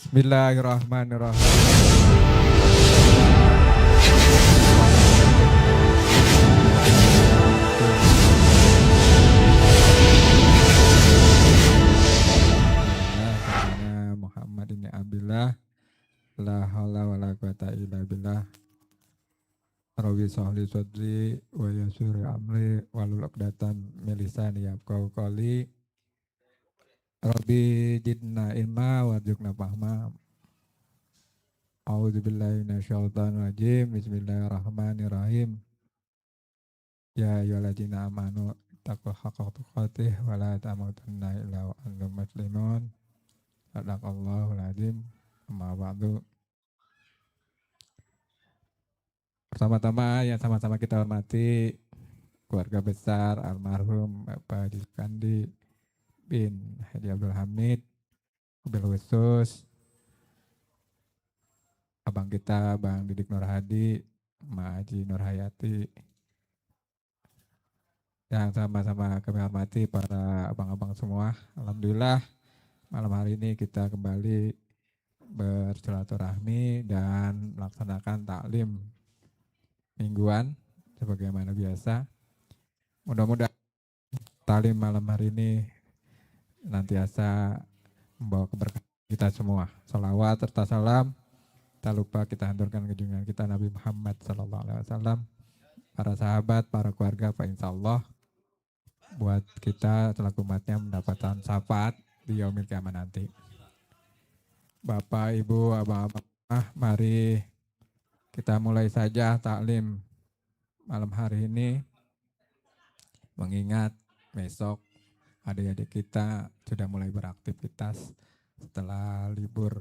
Bismillahirrahmanirrahim. Muhammad ini Abdullah la haula wala quwata illa billah. Rawi sahli sadri wa yasuri amri walul uqdatan min lisani yafqahu qawli. Rabbi jidna ilma warzuqna fahma. A'udzubillahi minasyaitonir rajim. Bismillahirrahmanirrahim. Ya ayyuhalladzina amanu taqul haqqa tuqatih wa la tamutunna illa wa antum muslimun. Sadaqallahul azim. Amma ba'du. Pertama-tama yang sama-sama kita hormati keluarga besar almarhum Bapak Haji Sukandi bin Haji Abdul Hamid, mobil khusus abang kita Bang Didik Nur Hadi, Ma Haji Nur Hayati, yang sama-sama kami hormati para abang-abang semua. Alhamdulillah malam hari ini kita kembali bersilaturahmi dan melaksanakan taklim mingguan sebagaimana biasa. Mudah-mudahan taklim malam hari ini nantiasa membawa keberkahan kita semua. Salawat serta salam tak lupa kita haturkan ke junjungan kita Nabi Muhammad SAW, para sahabat, para keluarga, Pak Insya Allah buat kita selaku umatnya mendapatkan syafaat di yaumil kiamat nanti. Bapak, Ibu, abang-abang, mari kita mulai saja taklim malam hari ini, mengingat besok adik-adik kita sudah mulai beraktivitas setelah libur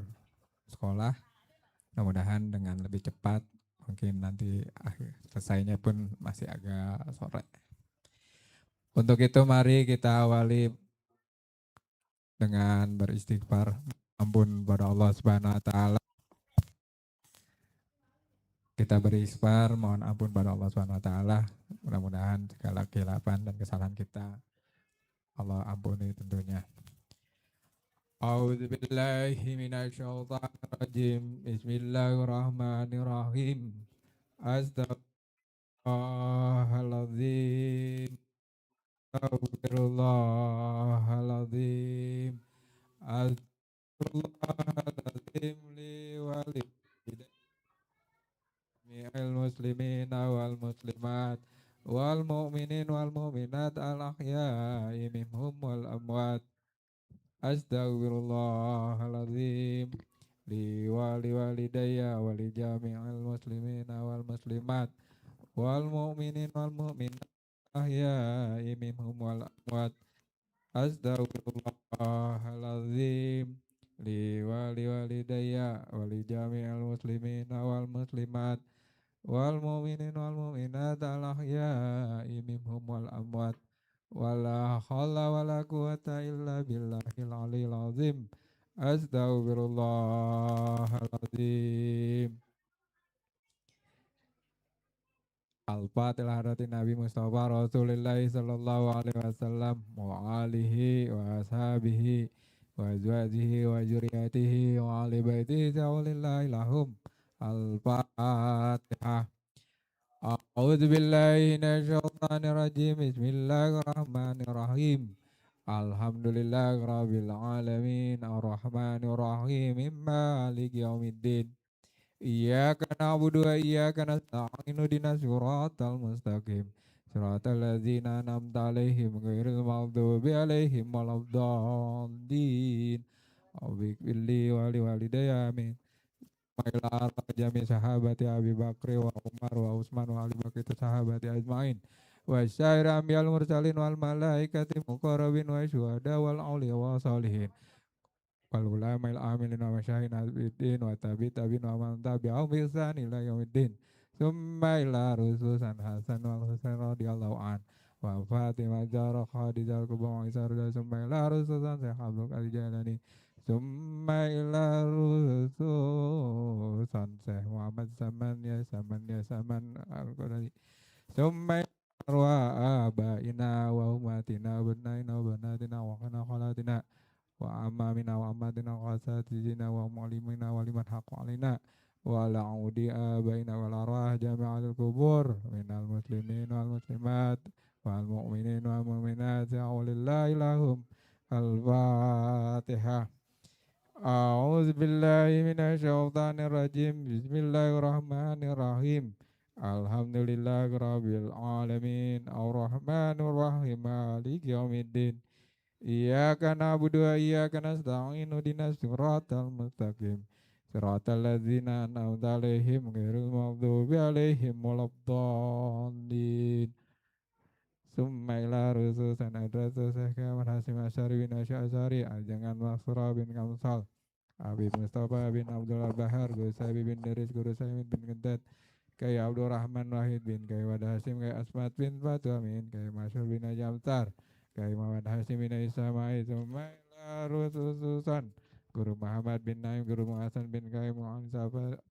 sekolah. Mudah-mudahan dengan lebih cepat, mungkin nanti selesainya pun masih agak sore. Untuk itu mari kita awali dengan beristighfar, ampun pada Allah Subhanahu wa taala. Kita beristighfar, mohon ampun pada Allah Subhanahu wa taala. Mudah-mudahan segala kehilapan dan kesalahan kita Allah ampuni tentunya. A'udzubillahi minasyaitonirrajim. Bismillahirrahmanirrahim. Astaghfirullahaladzim. Astaghfirullahaladzim. Astaghfirullahaladzim li walidayil muslimina wal muslimat wal mu'minin wal mu'minat al ahya'i minhum wal amwat. Astaghfirullahaladzim li walidayya wa li jami'il muslimina wal muslimat wal mu'minin wal mu'minat ahya'i minhum wal amwat. Astaghfirullahaladzim li walidayya wa li jami'il muslimina wal muslimat wal mu'minin wal mu'minat al ahya'i minhum wal amwat. Wala haula wala quwata illa billahil aliyil azim. Astaghfirullahaladzim. Al-Fatihah hadati Nabi Mustafa Rasulullah sallallahu alaihi wasallam wa alihi wa ashabihi wa azwajihi wa zuriyatihi wa ali baitihi sawlillahi lahum. Al-Fatihah. A'udzu billahi minasyaitonir rajim. Bismillahirrahmanirrahim. Alhamdulillahirabbil alamin arrahmanir rahim maliki yaumiddin. Iyyaka na'budu wa iyyaka nasta'in ihdinas siratal mustaqim. Siratal ladzina an'amta 'alaihim ghairil maghdubi 'alaihim waladdallin. Abiqilli wa liwalidayya amin. Mailar jami sahabati Abi Bakri wa Umar wa Utsman wa Ali Bakri sahabati ajmain wa syair ambiyal mursalin wal malaikati muqarrabin wa syuhada wal auliya wa salihin wal ulama il amilin wa masyahin al-bidin wa tabi'in wa man tabi'ahum bi ihsan ila yaumiddin. Summa ila rusulan Hasan wal Husain radhiyallahu an wa Fatimah Zahra Khadijah al-Kubra wa Isa summa ila rusulan Sahabul al-Jalani. Summa ila rusulan Syekh Muhammad Saman al-Qadari. Summa arwa abaina wa umatina wa banaina wa banatina wa khana khalatina wa amamina wa amatina wa asatizina wa mu'limina wa liman haqqa alaina wa la'udi abaina wal arwah jami'atul kubur minal muslimin wal muslimat wal mu'minin wal mu'minat ya'ulillahi lahum al-fatihah. A'udzu billahi minasyaitonir rajim. Bismillahirrahmanirrahim. Alhamdulillahirabbil alamin. Arrahmanir rahim. Maliki yaumiddin. Iyyaka na'budu wa iyyaka nasta'in. Ihdinas siratal mustaqim. Siratal ladzina an'amta 'alaihim ghairil maghdubi 'alaihim waladdallin. Summa ila rusul sanadra susahka Hasim Asyari bin Asyari Ajangan Maksura bin Kamsal Habib Mustafa bin Abdullah Bahar Guru Sabi bin Deris Guru Saimi bin Kentet Kaya Abdurrahman Wahid bin Kaya Wadah Hasim Kaya Asmat bin Fatu Amin Kaya Masyur bin Ajamtar Kaya Muhammad Hasim bin Isa Ma'i Summa ila rusul susan Guru Muhammad bin Naim Guru Muhasan bin Kaya Muhammad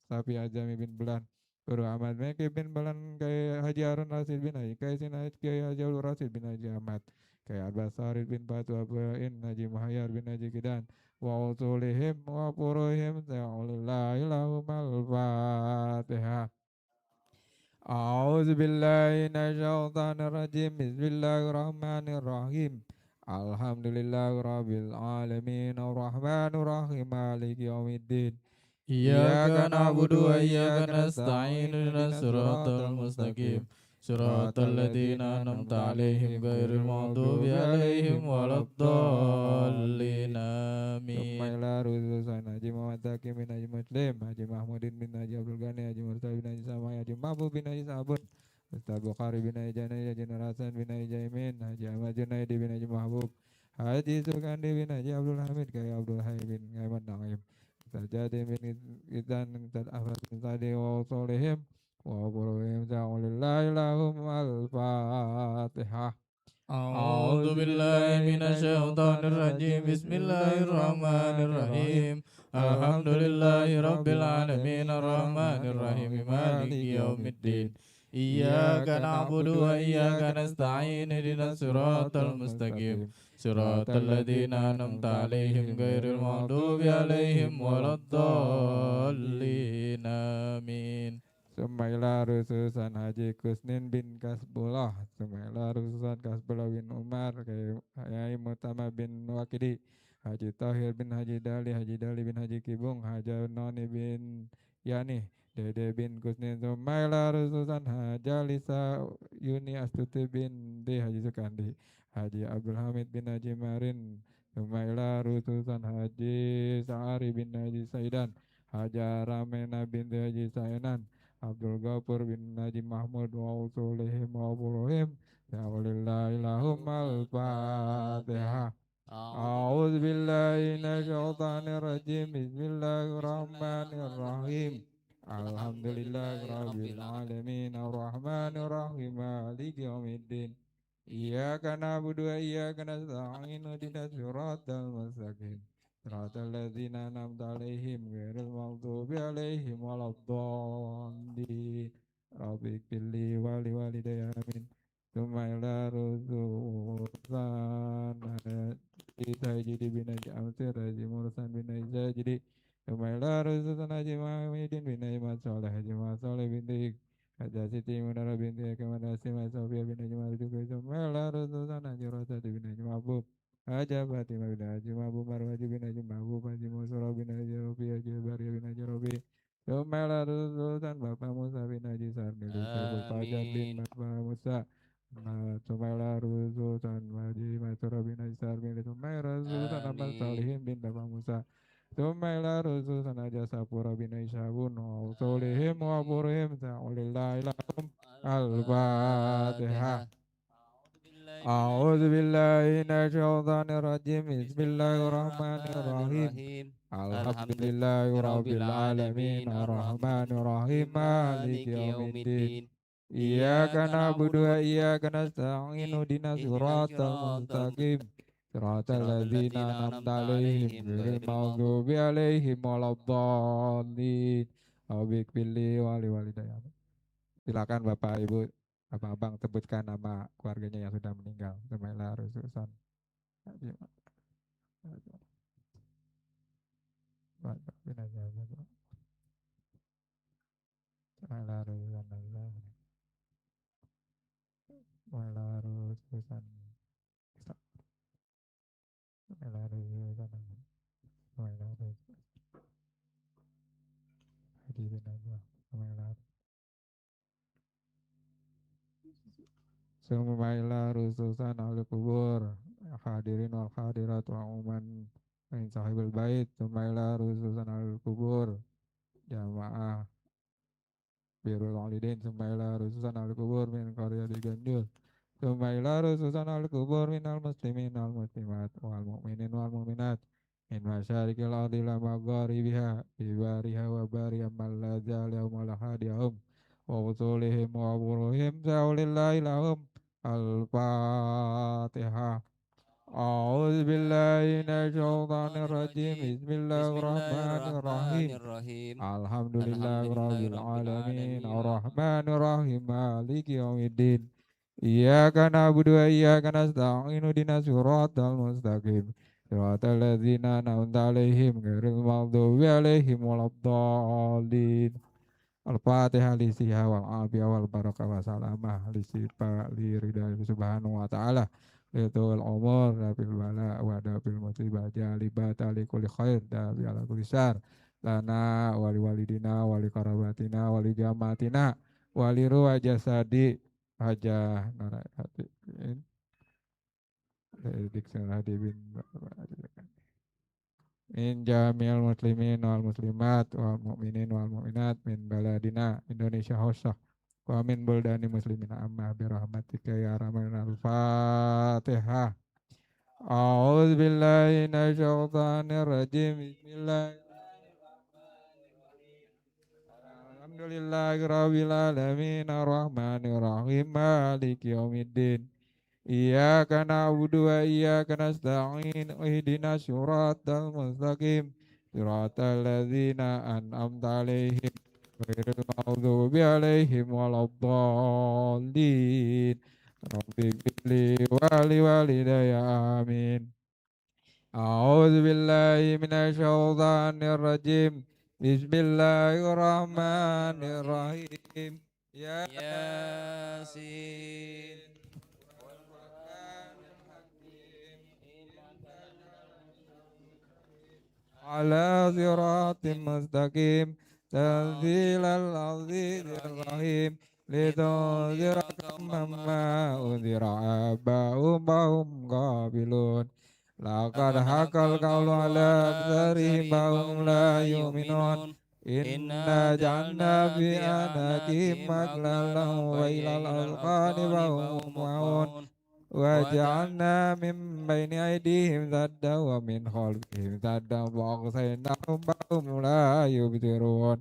Safi Ajami bin Belan Guru Ahmad Meki bin Balan Kaya Haji Harun Rasid bin Haji Kaya Sinait Kaya Haji Abdul Rasid bin Haji Ahmad Kaya Abbas Sarid bin Batu Abain Haji Muhayyar bin Haji Kidan wa usulihim wa furuhim ta'ulillahi lahumal fatihah. A'udzu billahi minasyaitonir rajim. Bismillahirrahmanirrahim. Alhamdulillahi rabbil alamin arrahmanir rahim maliki yaumiddin. Iyyaka na'budu wa iyyaka nasta'in ihdinas siratal mustaqim siratal ladzina an'amta 'alaihim ghairil maghdubi 'alaihim waladdallin amin. Sumaila Ruzusan Haji Muhammad Taki bin Haji Muslim Haji Mahmudin bin Haji Abdul Ghani Haji Mursal bin Haji Samai Haji Mahbub bin Haji Sabun Ustaz Bukhari bin Haji Janai Haji Nurasan bin Haji Jaimin Haji Ahmad Junaidi bin Haji Mahbub Haji Sukandi bin Haji Abdul Hamid Kaya Abdul Hai bin Ahmad Naim Ustaz Jadi bin Idan Ustaz Ahmad bin Sadi wa Solihim wa Buruhim Sa'ulillahi lahum al-fatihah. A'udzu billahi minasyaitonir rajim. Bismillahirrahmanirrahim. Alhamdulillahi rabbil alamin arrahmanir rahim maliki yaumiddin. Iyyaka na'budu wa iyyaka nasta'in ihdinas siratal mustaqim siratal ladzina an'amta 'alaihim ghairil maghdubi 'alaihim waladdallin amin. Sumaila Rususan Haji Kusnin bin Kasbullah Sumaila Rususan Kasbullah bin Umar Hayai Mutama bin Wakidi Haji Tahir bin Haji Dali bin Haji Kibung Haji Noni bin Yani Dede bin Kusnin Sumaila Rususan Haji Lisa Yuni Astuti bin D Haji Sukandi Haji Abdul Hamid bin Haji Marin Sumaila Rususan Haji Sa'ari bin Haji Saidan Haji Ramena bin Haji Sainan Abdul Ghafur bin Haji Mahmud wa usulihim wa furuhim Ya'ulillahi lahum al-fatihah. A'udzu billahi minasyaitonir rajim. Bismillahirrahmanirrahim. Alhamdulillahi rabbil alamin arrahmanir rahim maliki yaumiddin. Iyyaka na'budu wa iyyaka nasta'in ihdinas siratal mustaqim. Siratal ladzina an'amta 'alaihim ghairil maghdubi 'alaihim waladdallin. Rabbi ighfirli wa li walidayya amin. Tsumma ila rusulan Sayyidi bin Haji Amsir Haji Mursan bin Haji Sajidi Tsumma ila rusulan Haji Muhammadin bin Haji Masoleh Haji Masoleh bin Haji Haji Siti Munara bin Haji Kemal Hasim Sofia bin Haji Marjuki Tsumma ila rusulan Haji Rosati bin Haji Mahbub Haji Fatimah bin Haji Mahbub Marwaji bin Haji Mahbub Haji Musra bin Haji Robi Haji Baria bin Haji Robi Tsumma rusulan Bapak Musa bin Haji Sarnili Saiful Fajar bin Bapak Musa Tsumma rusulan Haji Masura bin Haji Sarnili Tsumma rusulan Amal Salihin bin Bapak Musa Tsumma rusulan Haji Sapura bin Haji Sabun wa usulihim wa furihim sa'ulillahi lahum al-fatihah. A'udzu billahi minasyaitonir rajim. Bismillahirrahmanirrahim. Alhamdulillahi rabbil alamin arrahmanir rahim maliki yaumiddin. Iyyaka na'budu wa iyyaka nasta'in ihdinas siratal mustaqim. Siratal ladzina an'amta 'alaihim ghairil maghdubi 'alaihim waladdallin. Rabbi ighfirli wa li walidayya. Silakan Bapak Ibu Abang sebutkan nama keluarganya yang sudah meninggal. Sumaila Rususan. binazabah ala rususan Allah wala rususan wala rususan wala rususan hadi binazabah wala summa ila rususan al kubur hadirin wal hadirat wa uman min sahibul bait summa ila rususan al kubur jamaah birrul walidain summa ila rususan al kubur min qaryati Ganjul summa ila rususan al kubur minal muslimin wal muslimat wal mu'minin wal mu'minat min masyarikil ardi la magharibiha bibariha wa bari ammal ladzal yawmal hadiyahum wa usulihim wa buruhim sa'ulillahi lahum al-fatihah. A'udzu billahi minasyaitonir rajim. Bismillahirrahmanirrahim. Bismillahirrahmanirrahim. Alhamdulillahi rabbil Alhamdulillahirabbil alamin. alamin. Arrahmanir rahim. Maliki yaumiddin. Iyyaka na'budu wa iyyaka nasta'in. Ihdinas siratal mustaqim. Siratal ladzina an'amta 'alaihim ghairil maghdubi 'alaihim waladdallin. Al-Fatihah li siha wal afiyah wal barakah wa salamah li sifa li ridha subhanahu wa ta'ala litul umur dafil bala wa dafil musibah jalibata li kulli khair dafi ala kulli syar lana wali walidina wali karabatina wali jamatina wali ruwa jasadi hajah narayatin diksin hadibin min jamil muslimin wal muslimat wal mu'minin wal mu'minat min baladina Indonesia khususah wa min buldani muslimin amma birahmatika ya rahman al-fatihah. A'udzu billahi minasyaitonir rajim. Bismillahirrahmanirrahim. Alhamdulillahirabbil alamin arrahmanir rahim maliki yaumiddin. Iyyaka na'budu wa iyyaka nasta'in ihdinas siratal mustaqim siratal ladzina an'amta 'alaihim ghairil maghdubi 'alaihim waladdallin. Rabbi fili wali walidayya amin. A'udzu billahi minasyaitonir rajim. Bismillahirrahmanirrahim. Yasin. على صراط مستقيم تنزيل العزيز الرحيم لتنذر كما أنذر آباؤهم وهم غافلون لقد حق القول على أكثرهم فهم لا يؤمنون إنا جعلنا في أعناقهم أغلالا وإلى الأذقان فهم مقمحون وجعلنا من بين أيديهم سدا ومن خلفهم سدا فأغشيناهم فهم لا يبصرون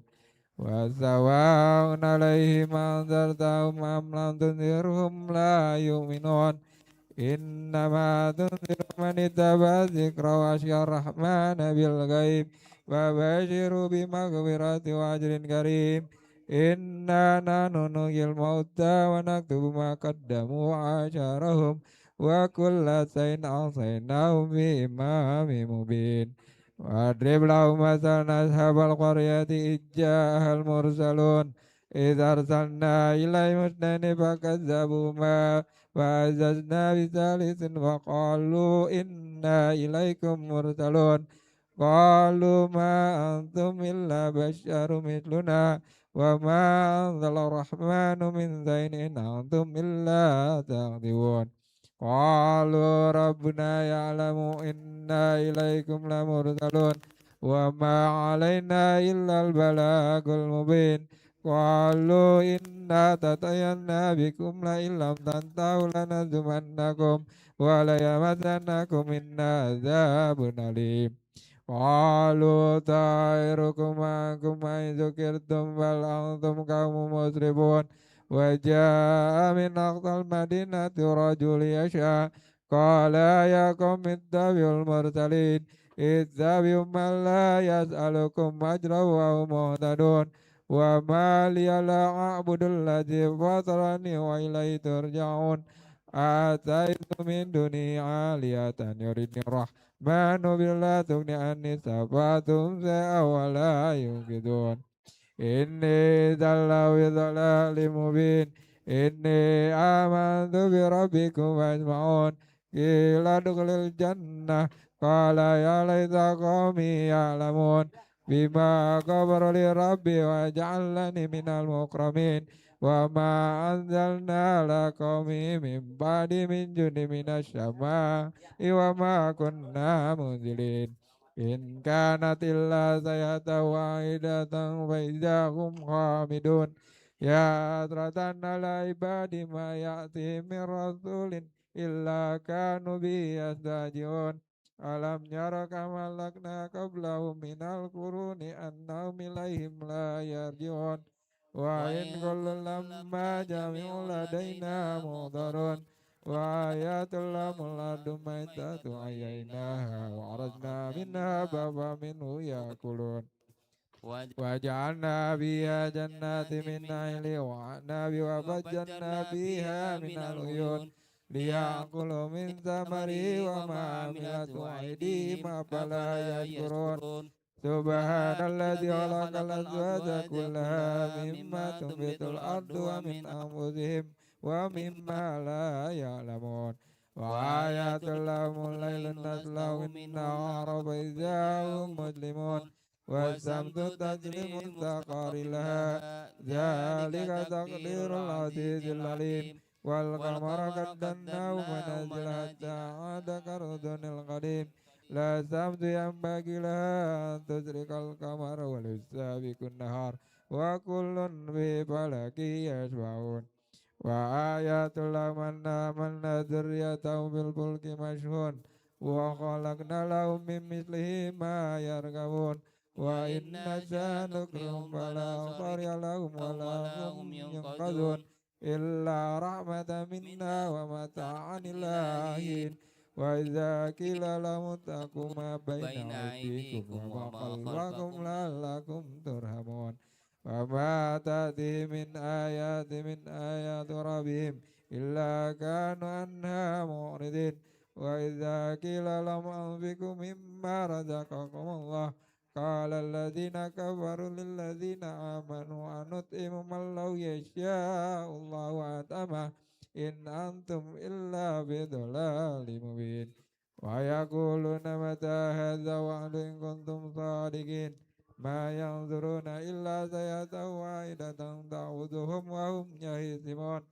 وسواء عليهم أنذرتهم أم لم تنذرهم لا يؤمنون إنما تنذر من اتبع الذكر وخشي الرحمن بالغيب فبشروا بمغفرة وأجر كريم إنا نحن نحيي الموتى ونكتب ما قدموا وآثارهم وكل شيء أحصيناه في إمام مبين واضرب لهم مثلا أصحاب القرية إذ جاءها المرسلون إذ أرسلنا إليهم اثنين فكذبوهما فعززنا بثالث فقالوا إنا إليكم مرسلون قالوا ما أنتم إلا بشر مثلنا وما أنزل الرحمن من شيء إن أنتم إلا تكذبون قالوا ربنا يعلم إنا إليكم لمرسلون وما علينا إلا البلاغ المبين قالوا إنا تطيرنا بكم لئن لم تنتهوا لنرجمنكم وليمسنكم منا عذاب أليم قالوا طائركم معكم إن ذكرتم بل أنتم قوم مسرفون وجاء من أقصى المدينة رجل يشاء قال يا قوم اتبعوا المرسلين اتبعوا من لا يسألكم أجرا وهم مهتدون وما لي لا أعبد الذي فطرني وإليه ترجعون آتيت من دونه عالية يردني الرحمن manu billah tugni anni safatum se'awala yungkidun. Inni dallawi dalali mubin. Inni amantu bi rabbikum ajma'un. Qila dukhulil jannah. Qala ya laita qawmi ya'lamun. Bima kabaru li rabbi wa ja'alani minal mukramin. Wa ma anzalna ala qawmi min ba'di min jundi minas syama. Wa ma kunna munzilin. In kanat illa sayata wahidatan fa idahum khamidun. Ya hadratan ala ibadi ma ya'ti min rasulin illa kanu bi yastajibun. Alam yara kama lakna qablahum minal quruni annahum ilaihim la yarji'un. Wa in kullu lamma jami'un ladaina muhdarun. وآيات لهم الأرض ميتة أحييناها وأخرجنا منها بابا منه يأكلون وجعلنا فيها جنات من نخيل وأعناب وفجرنا فيها من العيون ليأكلوا من ثمره وما عملته أيديهم أفلا يشكرون سبحان الذي خلق الأزواج كلها مما تنبت الأرض ومن أنفسهم ومما لا يعلمون وآيات لهم الليل نسلخ من النهار فإذا هم مسلمون والشمس تجري مستقر لها ذلك تقدير العزيز العليم والقمر قدرناه منازل حتى عاد كالأردن القديم لا الشمس ينبغي لها أن تدرك القمر ولا سابق النهار وكل في فلك يسبحون وآيات لهم أن آمنا ذريتهم في الفلك مشحون وخلقنا لهم من مثله ما يركبون وإن نشأ نكرهم فلا صريع لهم ولا هم ينقذون إلا رحمة منا ومتاعا إلى حين وإذا قيل لهم اتقوا ما بين أيديكم وما خلفكم لعلكم ترحمون وما تأتي من آيات ربهم إلا كانوا عنها معرضين وإذا قيل لهم أنفقوا مما رزقكم الله قال الذين كفروا للذين آمنوا أنطعم من لو يشاء الله أطعمه إن أنتم إلا في ضلال مبين ويقولون متى هذا وعد إن كنتم صادقين ما ينظرون إلا سيئة واحدة تعودهم وهم يهزمون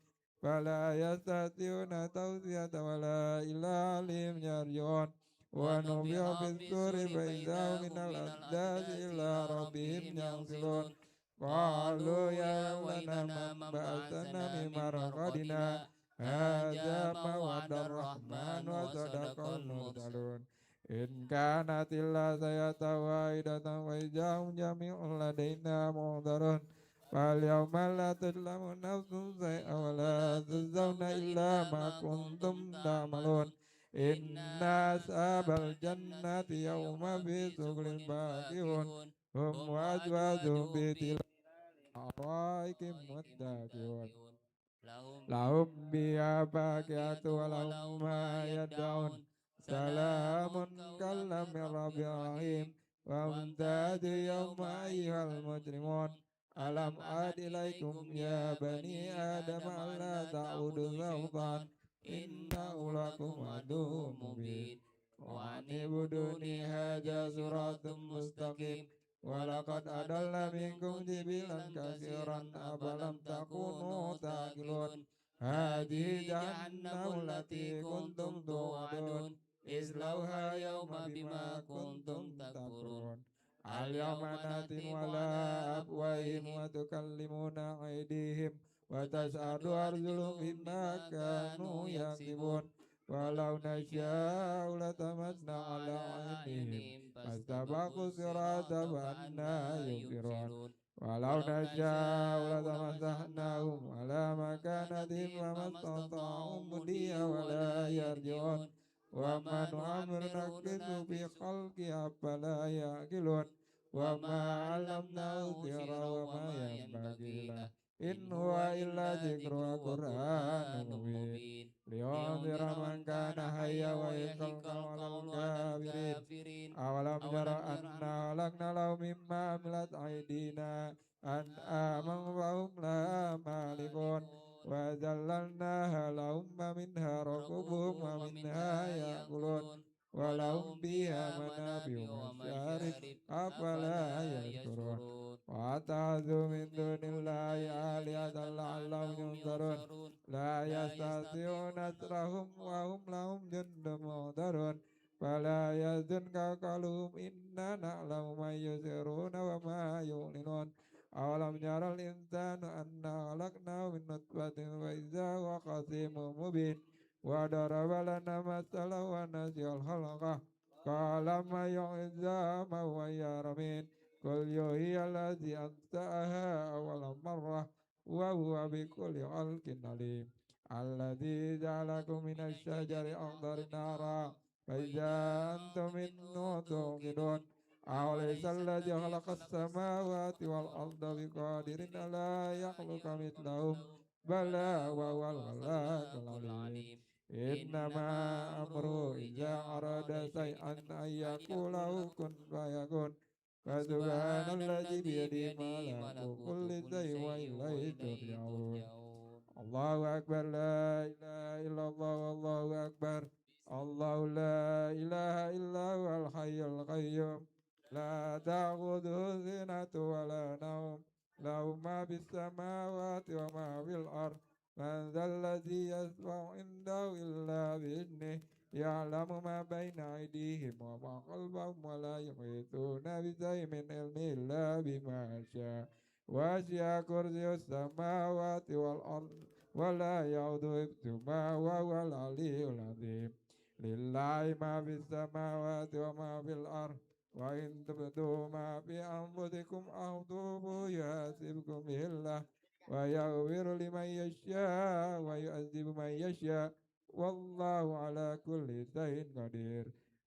فلا يستطيعون توصية ولا إلى أهلهم يرجعون ونفخ في الصور فإذا من الأجداث إلى ربهم ينسلون قالوا يا ويلنا من بعثنا من مرقدنا هذا ما وعد الرحمن وصدق المرسلون إن كانت إلا سيئة واحدة وإذا هم جميع لدينا محضرون فاليوم لا تظلم نفس شيئا ولا تجزون إلا ما كنتم تعملون إن أصحاب الجنة يوم في شغل باكون هم وأزواجهم في الأرائك متكئون لهم فيها فاكهة ولهم ما يدعون سلام قولا من رب رحيم وامتازوا اليوم أيها المجرمون ألم أعد إليكم يا بني آدم ألا تعبدوا الشيطان إنه لكم عدو مبين وأن اعبدوني هذا صراط مستقيم ولقد أضل منكم جبلا كثيرا أفلم تكونوا تعقلون هذه جهنم التي كنتم توعدون اصلوها يوم بما كنتم تكفرون اليوم نختم على أفواههم وتكلمنا أيديهم وتشهد أرجلهم بما كانوا يكسبون ولو نشاء لطمسنا على عينهم فاستبقوا الصراط فأنى يبصرون ولو نشاء لتمسحناهم على مكانتهم فما استطاعوا مضيا ولا يرجعون وما نعمر نكث في خلق أفلا يعقلون وما علمناه السحر وما ينبغي له in huwa illa dzikru wa qur'anun mubin liyunzira man kana hayya wa yahiqqal qawlul kafirin awalam yara anna khalaqna lahum mimma amilat aydina an'aman fahum laha malikun wa dzallalnaha lahum minha rakubuhum wa minha ya'kulun wa lahum fiha manafi'u masyarib afala yashkurun wa ta'udzu min dunillahi alihatan la'allahum yunzarun la yastati'una nasrahum wa hum lahum jundun muhdarun fala yazunka qaluhum inna na'lamu ma yusirruna wa ma yu'linun awalam yaral insanu anna khalaqnahu min nutfatin wa idza huwa khasimun mubin wa daraba lana masalan wa nasiyal khalaqah qala ma yu'izza ma huwa yaramin qul yuhiya allazi ansa'aha awwala marrah wa huwa bikulli khalqin alim alladzi ja'alakum minasy syajari akhdari nara fa idza antum minhu tuqidun أوليس الذي خلق السماوات والأرض بقادر ألا يخلق مثلهم بلى وهو الخلاق العليم إنما أمره إذا أراد شيئا أن يقول له كن فيكون فسبحان الذي بيده ملكوت كل شيء وإليه ترجعون الله أكبر لا إله إلا الله والله أكبر الله لا إله إلا هو الحي القيوم لا تأخذه سنة ولا نوم له ما في السماوات وما في الأرض من ذا الذي يشفع عنده إلا بإذنه يعلم ما بين أيديهم وما خلفهم ولا يحيطون بشيء من علمه إلا بما شاء وسع كرسي السماوات والأرض ولا يؤوده حفظهما وهو العلي العظيم لله ما في السماوات وما في الأرض وإن تبدوا ما في أنفسكم أو تخفوه يحاسبكم به الله ويغفر لمن يشاء ويعذب من يشاء والله على كل شيء قدير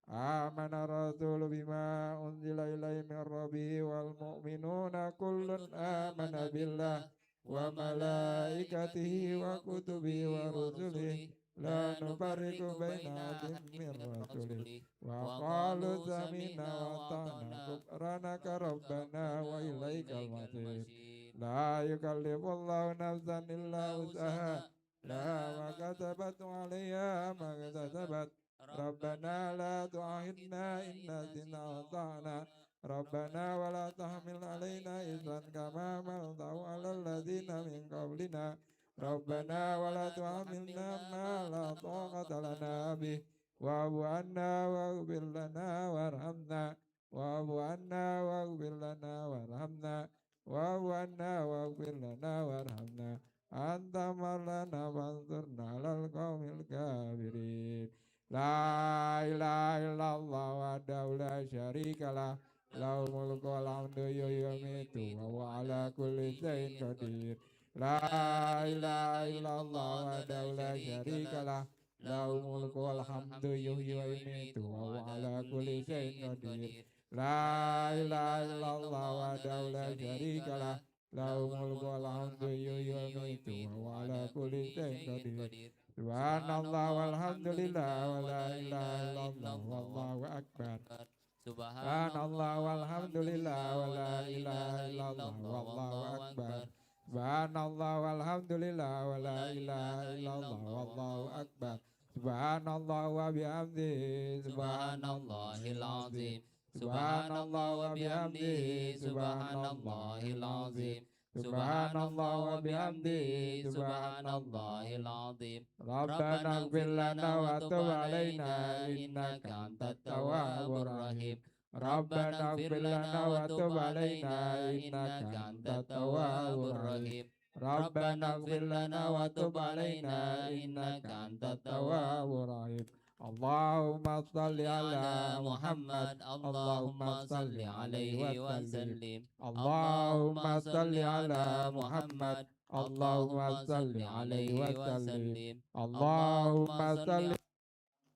آمن الرسول بما أنزل إليه من ربه والمؤمنون كل آمن بالله وملائكته وكتبه ورسله لا نفرق بين أحد من رسله وقالوا سمعنا وأطعنا غفرانك ربنا وإليك المصير لا يكلف الله نفسا إلا وسعها لها ما كسبت وعليها ما اكتسبت ربنا لا تؤاخذنا إن نسينا وأخطأنا ربنا ولا تحمل علينا إصرا كما حملته على الذين من قبلنا ربنا ولا تحملنا ما لا طاقة لنا به واعف عنا واغفر لنا وارحمنا واعف عنا واغفر لنا وارحمنا واعف عنا واغفر لنا وارحمنا أنت مولانا فانصرنا على القوم الكافرين لا إله إلا الله وحده لا شريك له له الملك والحمد يميت وهو على كل شيء قدير لا إله إلا الله وحده لا شريك له له الملك والحمد يحيي ويميت وهو على كل شيء قدير لا إله إلا الله وحده لا شريك له له الملك والحمد يحيي ويميت وهو على كل شيء قدير سبحان الله والحمد لله ولا إله إلا الله والله أكبر سبحان الله والحمد لله ولا إله إلا الله والله أكبر سبحان الله والحمد لله ولا إله إلا الله والله أكبر سبحان الله وبحمده سبحان الله العظيم سبحان الله وبحمده سبحان الله العظيم سبحان الله وبحمده سبحان الله العظيم ربنا اغفر لنا وتب علينا إنك أنت التواب الرحيم ربنا اغفر لنا وتب علينا إنك أنت التواب الرحيم ربنا اغفر لنا وتب علينا إنك أنت التواب الرحيم اللهم صل على محمد اللهم صل عليه وسلم اللهم صل على محمد اللهم صل عليه وسلم اللهم صل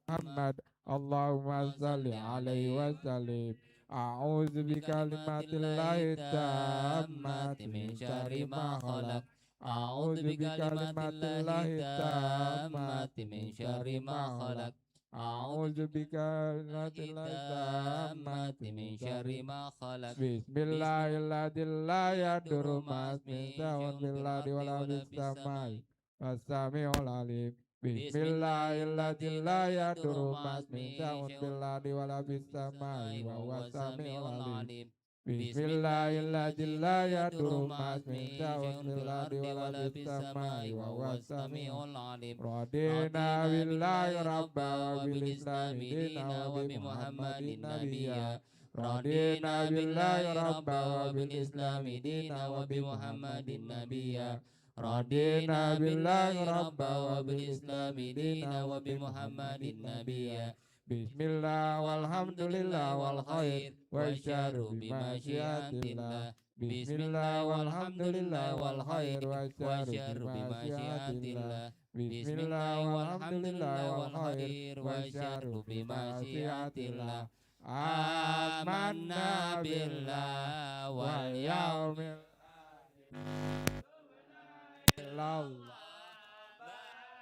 محمد اللهم صل عليه وسلم أعوذ بكلمات الله التامات من شر ما خلق أعوذ بكلمات الله التامة من شر ما خلق أعوذ بكلمات الله التامة التامة من شر ما خلق Bismillahirrahmanirrahim. La yadurru ma'asmin sa'un fil ardi wala fis samai. As-sami'ul alim. Bismillahirrahmanirrahim. La yadurru ma'asmin sa'un fil ardi wala fis samai. Wa huwas sami'ul alim. Bismillahirrahmanirrahim. La yadurru ma'asmin sa'un fil ardi wala fis samai. Wa huwas sami'ul alim. Radina billahi rabba wa bil islami dina wa bi Muhammadin nabiyya. Radina billahi rabba wa bil islami dina wa bi Muhammadin nabiyya. Radina billahi rabba wa bil islami dina wa bi Muhammadin nabiyya. Bismillah walhamdulillah wal khair wa syarru bi masyiatillah. Bismillah walhamdulillah wal khair wa syarru bi masyiatillah. Bismillah walhamdulillah wal khair wa syarru bi masyiatillah. Amanna billah wal yaumil akhir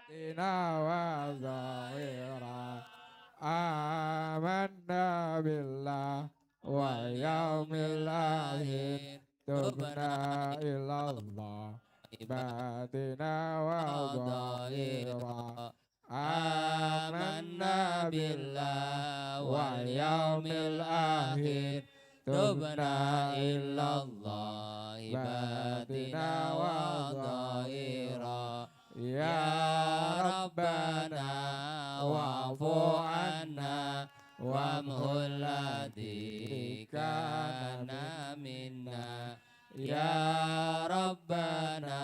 dina wa zahira. Amanna billah wal yaumil akhir tubna ilallah batina wa zahira. Amanna billah wal yaumil akhir tubna ilallah batina wa zahira. Ya Rabbana wa'fu anna wamhul ladzi kana minna. Ya Rabbana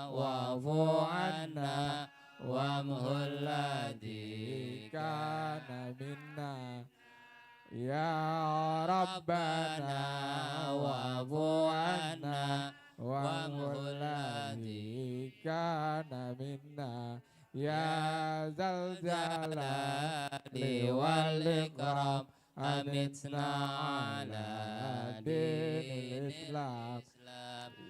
wa'fu anna wamhul ladzi kana minna. Ya Rabbana wa'fu anna wamhul ladzi kana minna. Ya zal jalali wal ikram amitna ala dinil islam.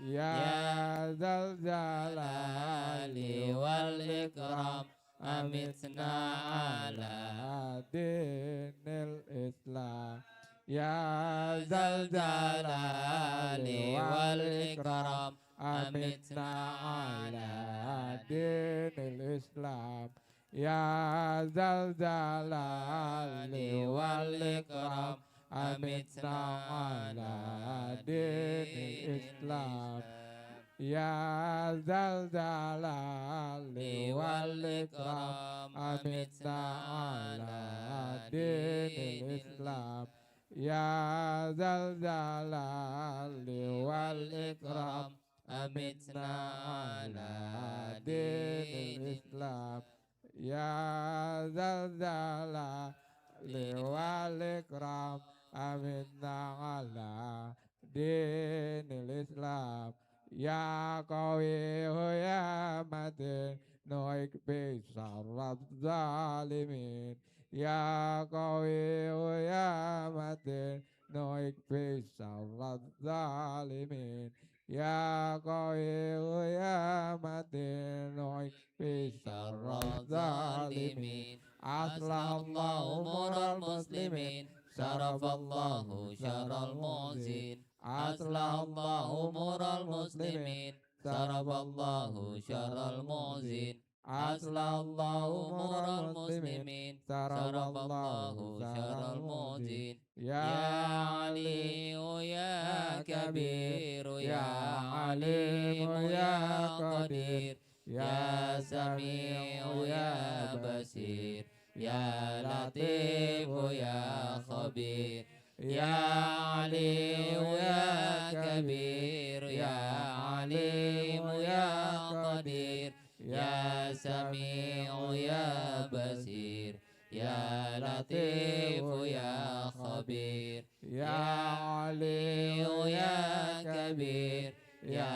Ya zal jalali wal ikram amitna ala dinil islam. Ya zal jalali wal ikram amitna ala dinil islam. Ya zal jalali wal ikram amitna ala dinil islam. Ya zal jalali wal ikram amitna ala dinil islam. Ya zal jalali wal ikram amitna ala dinil islam. Ya zal jalali wal ikram amitna ala dinil islam. Ya qawiyu ya matin nu'ik bisarrat zalimin. Ya qawiyu ya matin nu'ik bisarrat zalimin. Ya qawiyu ya matin nu'ik bisarrat zalimin. Aslallahu umurul muslimin sarafallahu syarral mu'zin. Aslallahu umurul muslimin sarafallahu syarral mu'zin. Aslallahu umurul muslimin sarafallahu syarral mu'zin. Ya aliyu ya kabiru ya alimu ya qadir. Ya sami'u ya basir. Ya latifu ya khabir. Ya aliyu ya kabir. Ya alimu ya qadir. Ya sami'u ya basir. Ya latifu ya khabir. Ya aliyu ya kabir. Ya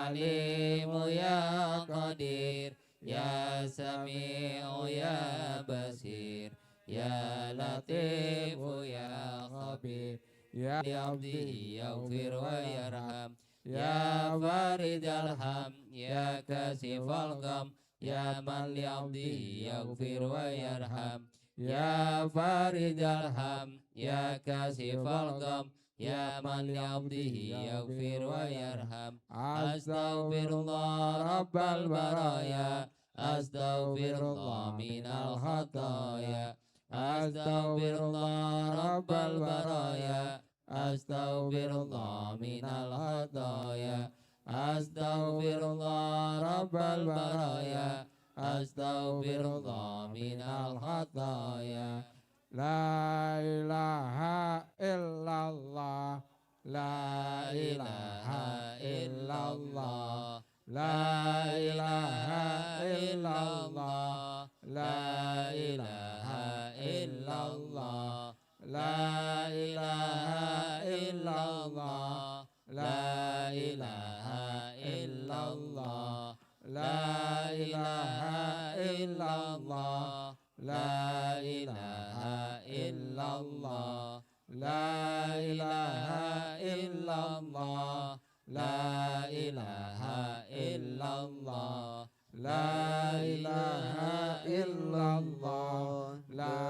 alimu ya qadir. Ya sami'u ya basir. Ya latifu ya khabir. Ya abdi yaghfir wa yarham. يا فارج الهم يا كاشف الغم يا من لعبده يغفر ويرحم يا فارج الهم يا كاشف الغم يا من لعبده يغفر ويرحم أستغفر الله رب البرايا أستغفر الله من الخطايا أستغفر الله رب البرايا أستغفر الله من الخطايا أستغفر الله رب البرايا أستغفر الله من الخطايا La ilaha illallah, la ilaha illallah, la ilaha illallah, la ilaha illallah, la ilaha illallah, la ilaha illallah, la ilaha illallah. La ilaha illallah, la ilaha illallah, la ilaha illallah, la ilaha illallah, la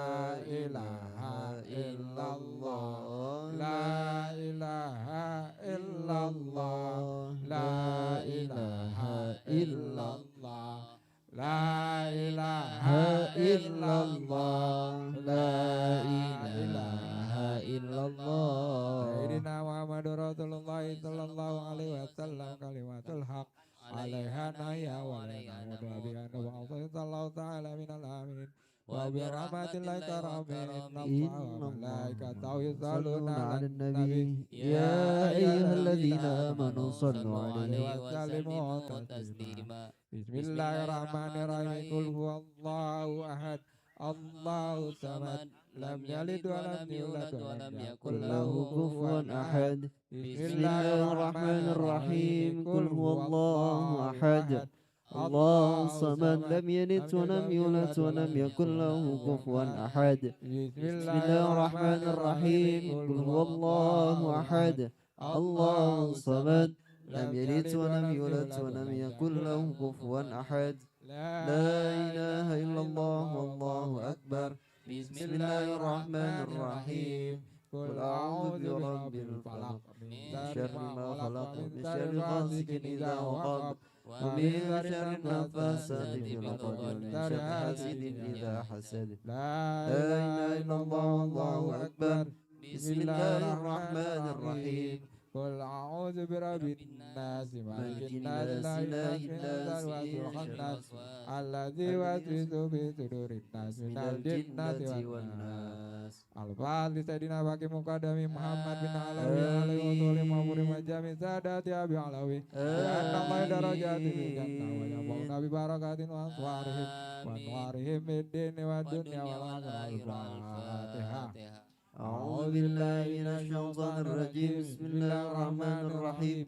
ilaha illallah, la ilaha illallah, la ilaha illallah. La ilaha illallah, la ilaha illallah. Sayyidina Muhammadur Rasulullah sallallahu alaihi wasallam kalimatul haq alaiha naya wa alaiha nabiyyana wa sallallahu ta'ala minal amin. Wa bi rahmatillahi karamin inna wa malaikatahu yusalluna 'alan nabi ya ayyuhalladzina amanu sallu alaihi alaihi wa sallimu taslima. Bismillahirrahmanirrahim. Qul huwallahu ahad, Allahu samad, lam yalid wa lam yulad wa lam yakul lahu kufuwan ahad. Bismillahirrahmanirrahim. Qul huwallahu ahad, Allahu samad, lam yalid wa lam yulad wa lam yakul lahu kufuwan ahad. Bismillahirrahmanirrahim. Qul huwallahu ahad, Allahu samad, lam yalid wa lam yulad wa lam yakul lahu kufuwan ahad. La ilaha illallah wallahu akbar. Bismillahirrahmanirrahim. Qul a'udzu birabbil falaq min syarri ma khalaq min syarri ghasikin idza waqab wa min syarri naffasati fil 'uqad wa min syarri hasidin idza hasad. La ilaha illallah wallahu akbar. Bismillahirrahmanirrahim. Qul a'udzu birabbin nas malikin nas ilahin nas wasi'un nas alladzi waswisu fi sudurin nas minal jinnati wan nas. Al-Fatihah. Sayyidina Baqi Muqaddami Muhammad bin Alawi alaihi wa sallam ma'muri majami sadati abi alawi ya Allah darajati bil jannah wa yabau nabi barakatin wa anwarihim wa anwarihim bid-dini wa dunya wal akhirah. Al-Fatihah. أعوذ بالله من الشيطان الرجيم. بسم الله الرحمن الرحيم.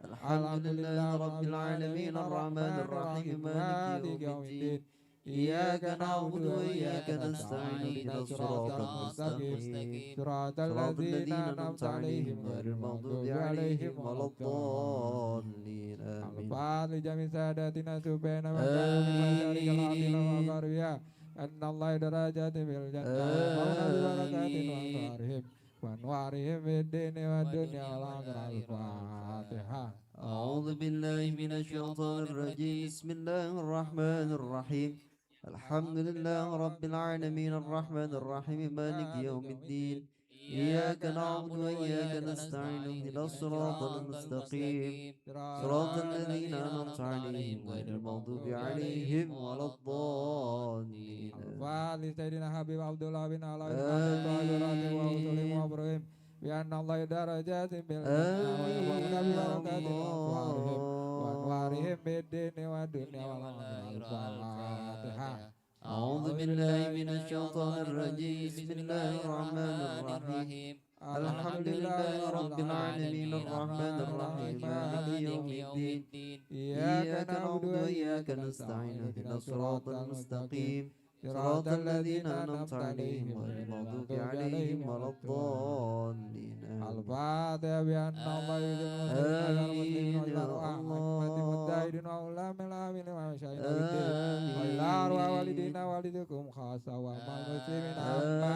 الحمد لله رب العالمين الرحمن الرحيم مالك يوم الدين. إياك نعبد وإياك نستعين اهدنا الصراط المستقيم صراط الذين أنعمت عليهم غير المغضوب عليهم ولا الضالين آمين. الفاتحة لجميع ساداتنا سبحان من كان من مشارق الأرض ومغاربها أن الله درجات في الجنة ومن ببركات وأنوارهم وأنوارهم في الدين والدنيا والآخرة. الفاتحة. أعوذ بالله من الشيطان الرجيم. بسم الله الرحمن الرحيم. الحمد لله رب العالمين الرحمن الرحيم مالك يوم الدين. إياك نعبد وإياك نستعين اهدنا الصراط المستقيم صراط الذين أنعمت عليهم غير المغضوب عليهم ولا الضالين. الفاتحة. سيدنا حبيب عبد الله بن علاء وسلم وإبراهيم بأن الله درجات بالجنة ويبقون ببركات وأنوارهم بالدين والدنيا والآخرة. الفاتحة. أعوذ بالله من الشيطان الرجيم. بسم الله الرحمن الرحيم. الحمد لله رب العالمين الرحمن الرحيم مالك يوم الدين. إياك نعبد وإياك نستعين اهدنا الصراط المستقيم صراط الذين أنعمت عليهم غير المغضوب عليهم ولا الضالين الفاتحة بأن الله يجزي المسلمين آمين يا والأرواح حكمة الله المجاهدين وعلماء العاملين ومشايخنا بالدين وإلى أرواح والدينا والدكم خاصة وأما المسلمين عامة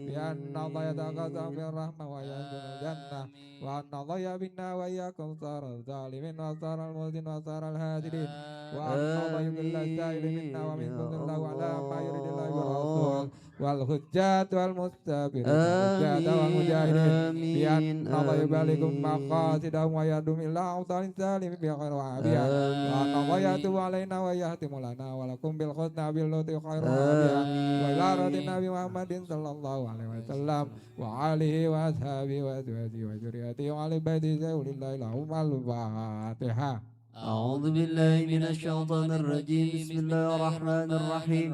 بأن الله يتقدم بالرحمة وينزل الجنة وأن الله يبنى وإياكم صار الظالمين وصار المؤذن وصار الهادرين وأن الله يضل السائل منا ومنكم الله على ما يريد الله بالرسول والحجات والمستبرين والحجات والمجاهدين بأن الله يبلغكم مقاصدهم ويدوم إلى أوطان سالم بخير وعافية وأن الله يتوب علينا ويهتم لنا ولكم بالحسنى باللطف خير وعافية وإلى رد النبي محمد صلى الله عليه وسلم وعليه وأصحابه وأزواجه وذريته وعلى بيته زول الله لهم الفاتحة. أعوذ بالله من الشيطان الرجيم بسم الله الرحمن الرحيم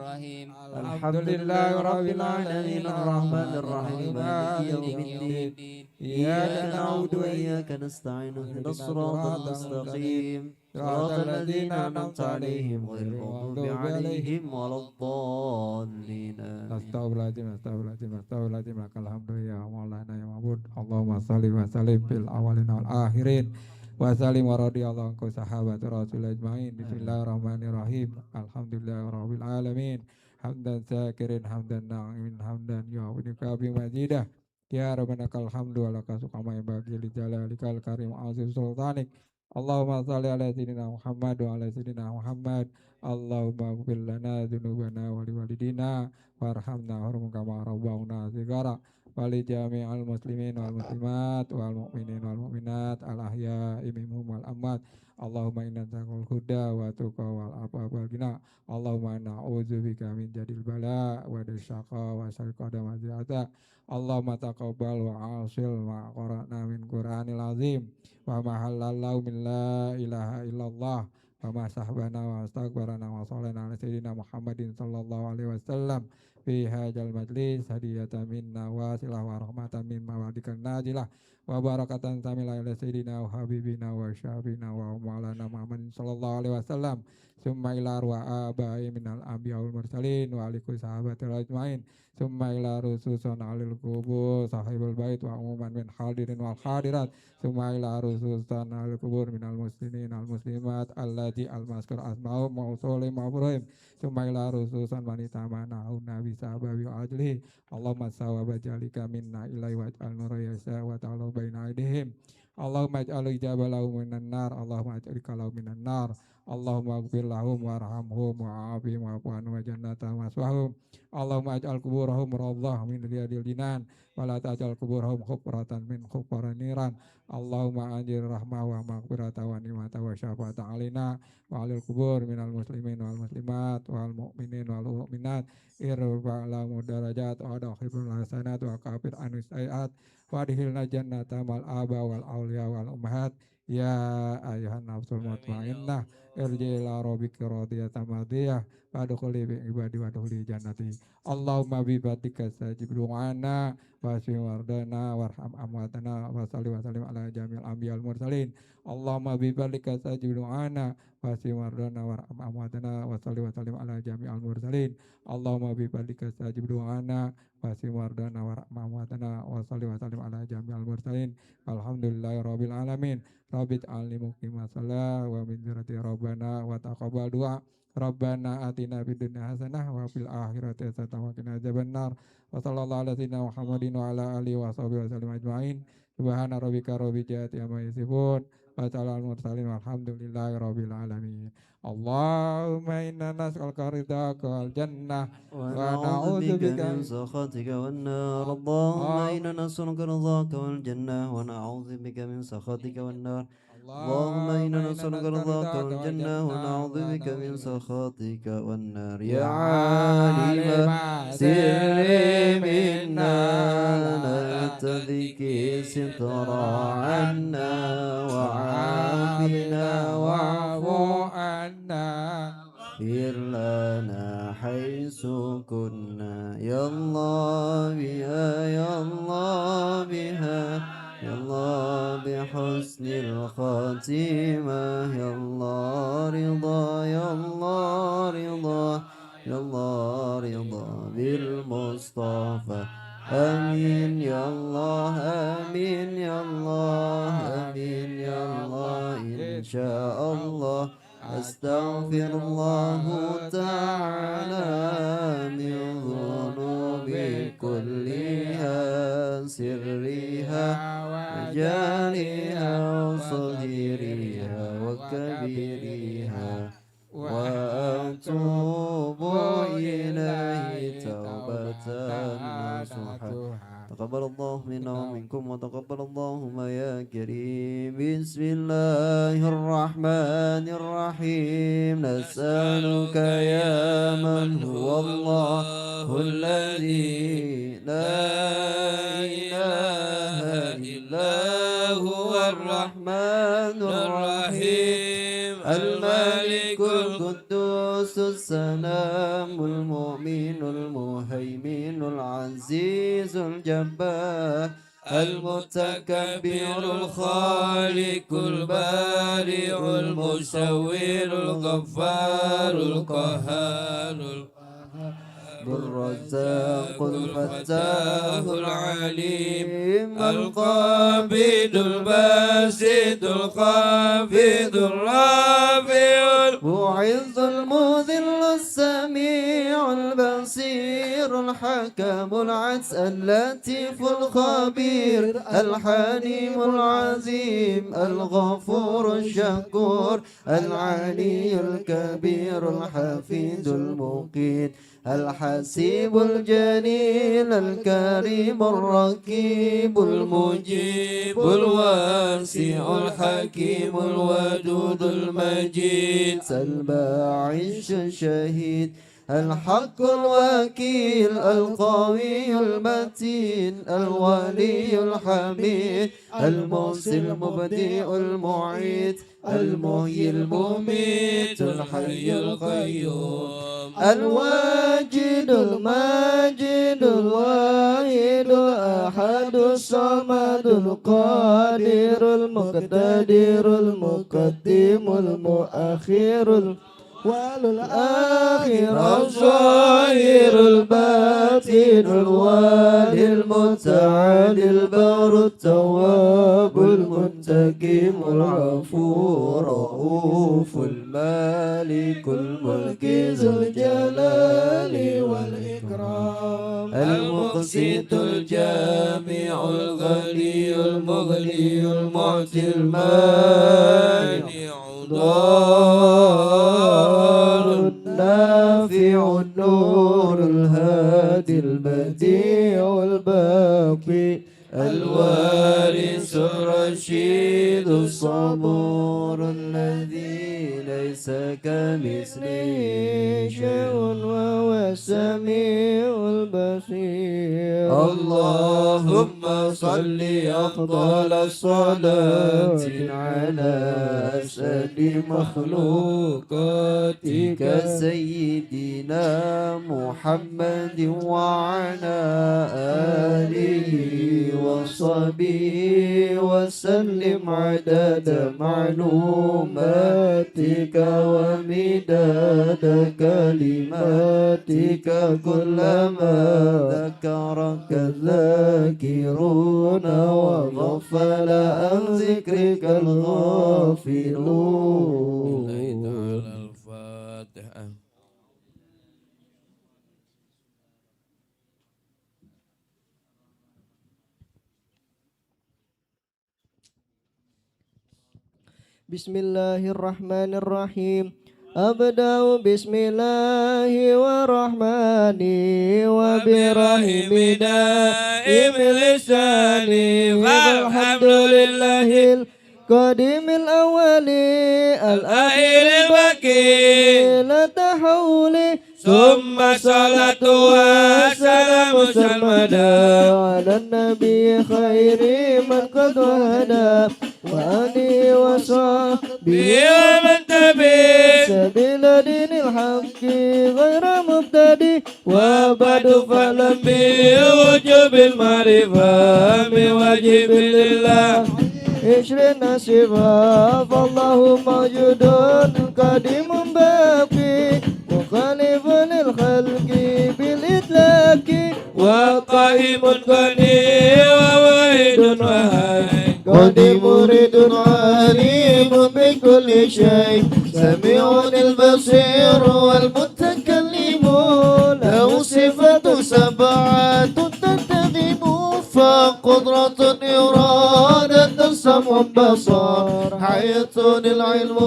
الحمد لله رب العالمين الرحمن الرحيم مالك يوم الدين إياك نعبد وإياك نستعين اهدنا الصراط المستقيم صراط الذين أنعمت عليهم غير المغضوب عليهم ولا الضالين Astagfirullahaladzim, astagfirullahaladzim, astagfirullahaladzim. Alhamdulillah ya maulana ya ma'bud. Allahumma salli wa sallim fil awalin wal akhirin. Wa sallim wa radiyallahu anhu sahabat rasul ajma'in. Bismillahirrahmanirrahim. Alhamdulillah rabbil alamin. Hamdan syakirin, hamdan na'imin, hamdan yu'awinika bimajidah. Ya Rabbana kal hamdu wa laka suqama yang bagi li jalalikal karim aziz sultanik. Allahumma salli ala sayyidina Muhammad wa ala sayyidina Muhammad. Allahumma ighfir lana dzunubana wa liwalidina warhamna warham kama rabbana sigara wa li jami'al muslimin wal muslimat wal mu'minin wal mu'minat al ahya'i minhum wal amwat. Allahumma inna nas'aluka huda wa tuqa wal afafa wal ghina. Allahumma na'udzubika min jadil bala wa dasyaqa wa syarqa wa ziyata. Allahumma taqabbal wa asil ma qara'na min Qur'anil azim wa ma halallahu min la ilaha illallah wa ma sahbana wa astagbarana wa salana ala sayyidina Muhammadin sallallahu alaihi wasallam fi hajal majlis hadiyatan minna wa silah wa rahmatan min mawadikan najilah wa barakatan samila ila sayyidina wa habibina wa syafina wa maulana Muhammadin sallallahu alaihi wasallam summa ila arwa abai minal anbiya wal mursalin wa alikum sahabatil ajmain summa ila rususun alil kubur sahibul bait wa umuman min hadirin wal hadirat summa ila rususun alil kubur minal muslimin al muslimat allati al maskar asma'u mausulim ma'furahim summa ila rususun wanita mana'u nabi sahabawi wa ajlihi Allahumma sawaba jalika minna ilai waj'al nurayasa wa ta'ala baina aidihim Allahumma ij'al ijabalahu minan nar Allahumma ij'al kalau minan nar Allahumma ighfir lahum warhamhum wa'afihim wa'afu'anhum wa jannata maswahum Allahumma ij'al kuburahum rawdah min riyadil jinan wa la taj'al kuburahum khufratan min khufran niran Allahumma anjir rahmah wa maghfirata wa ni'mata wa syafa'ata alina wa alil kubur minal muslimin wal muslimat wal mu'minin wal mu'minat irfa'lamu darajat wa adakhibul hasanat wa kafir anus ayat wa adhilna jannata mal aba wal awliya wal ummahat ya ayuhan nafsul mutmainnah irji ila rabbika radiyatan mardiyah wadkhuli bi ibadi wadkhuli jannati Allahumma bi batika sajib du'ana wasfi wardana warham amwatana wa salli wa sallim ala jamil anbiya'al mursalin Allahumma bi batika sajib du'ana wasfi wardana warham amwatana wa salli wa sallim ala jami'al mursalin Allahumma bi batika sajib du'ana wasfi wardana warham amwatana wa salli wa sallim ala jami'al mursalin alhamdulillahi rabbil alamin Rabbit alimu masalah wa min dzurriyyati rabbana wa taqabbal du'a Rabbana atina fid dunya hasanah wa fil akhirati hasanah wa qina adzabannar wa sallallahu ala sayyidina Muhammadin wa ala alihi wa sahbihi wasallam ajmain subhana rabbika rabbil izzati amma yasifun wa salamun mursalin walhamdulillahi rabbil alamin Allahumma inna nas'aluka ridhaka wal jannah wa na'udzu bika من سخطك والنار اللهم إنا نسألك رضاك والجنة ونعوذ بك من سخطك والنار اللهم إنا نسألك رضاك والجنة ونعوذ بك من سخطك والنار يا عالم سر منا نرتضيك ستر عنا وعافنا واعف عنا اغفر لنا حيث كنا يا الله بها يا الله بها يا الله بحسن الخاتمة يا الله رضا يا الله رضا يا الله رضا بالمصطفى آمين يا الله آمين يا الله آمين يا الله إن شاء الله أستغفر الله تعالى من ذنوبي كلها سرها وجارها وصغيرها وكبيرها وأتوب إليه توبة نصوحا تقبل الله منا ومنكم وتقبل اللهم يا كريم بسم الله الرحمن الرحيم نسألك يا من هو الله الذي لا إله إلا هو الرحمن الرحيم الملك القدوس السلام المؤمن المهيمن العزيز الجبار المتكبر الخالق البارئ المصور الغفار القهار الرزاق الفتاح العليم القابض الباسط الخافض الرافع المعز المذل السميع البصير الحكم العدل اللطيف الخبير الحليم العظيم الغفور الشكور العلي الكبير الحفيظ المقيت الحسيب الجليل الكريم الرقيب المجيب الواسع الحكيم الودود المجيد الباعث الشهيد الحق الوكيل القوي المتين الولي الحميد المحسن المبدئ المعيد المحيي المميت الحي القيوم الواجد الماجد الواحد الأحد الصمد القادر المقتدر المقدم المؤخر والآخر الظاهر الباطن الوالي المتعال البر التواب المنتقم العفو الرؤوف المالك الملك ذو الجلال والإكرام المقسط الجامع الغني المغني المعطي المانع ضار النافع النور الهادي البديع الباقي الوارث الرشيد الصبور الذي ليس كمثله شيء وهو السميع البصير اللهم صل أفضل الصلاة على أسعد مخلوقاتك سيدنا محمد وعلى آله وصحبه وسلم عدد معلوماتك ومداد كلماتك كلما ذكرك الذاكرون وغفل عن ذكرك الغافلون. الفاتحة. بسم الله الرحمن الرحيم أبدأ بسم الله والرحمن وبرحم دائم لساني فالحمد لله القديم الأول الأخير الباقي لا تحول ثم صلاة وسلام سرمدا على النبي خير من قد هدى وآله وصحبه ومن تبع سبيل دين الحق غير مبتدئ وبعد فلم بوجوب المعرفة بواجب لله عشرين صفة فالله موجود قديم باقي خالف للخلق بالإطلاق وقائم غني وواحد وهاي قديم مريد عليم بكل شيء سميع البصير والمتكلم له صفة سبعة تنتظم فقدرة إرادة السمع بصر حياة العلم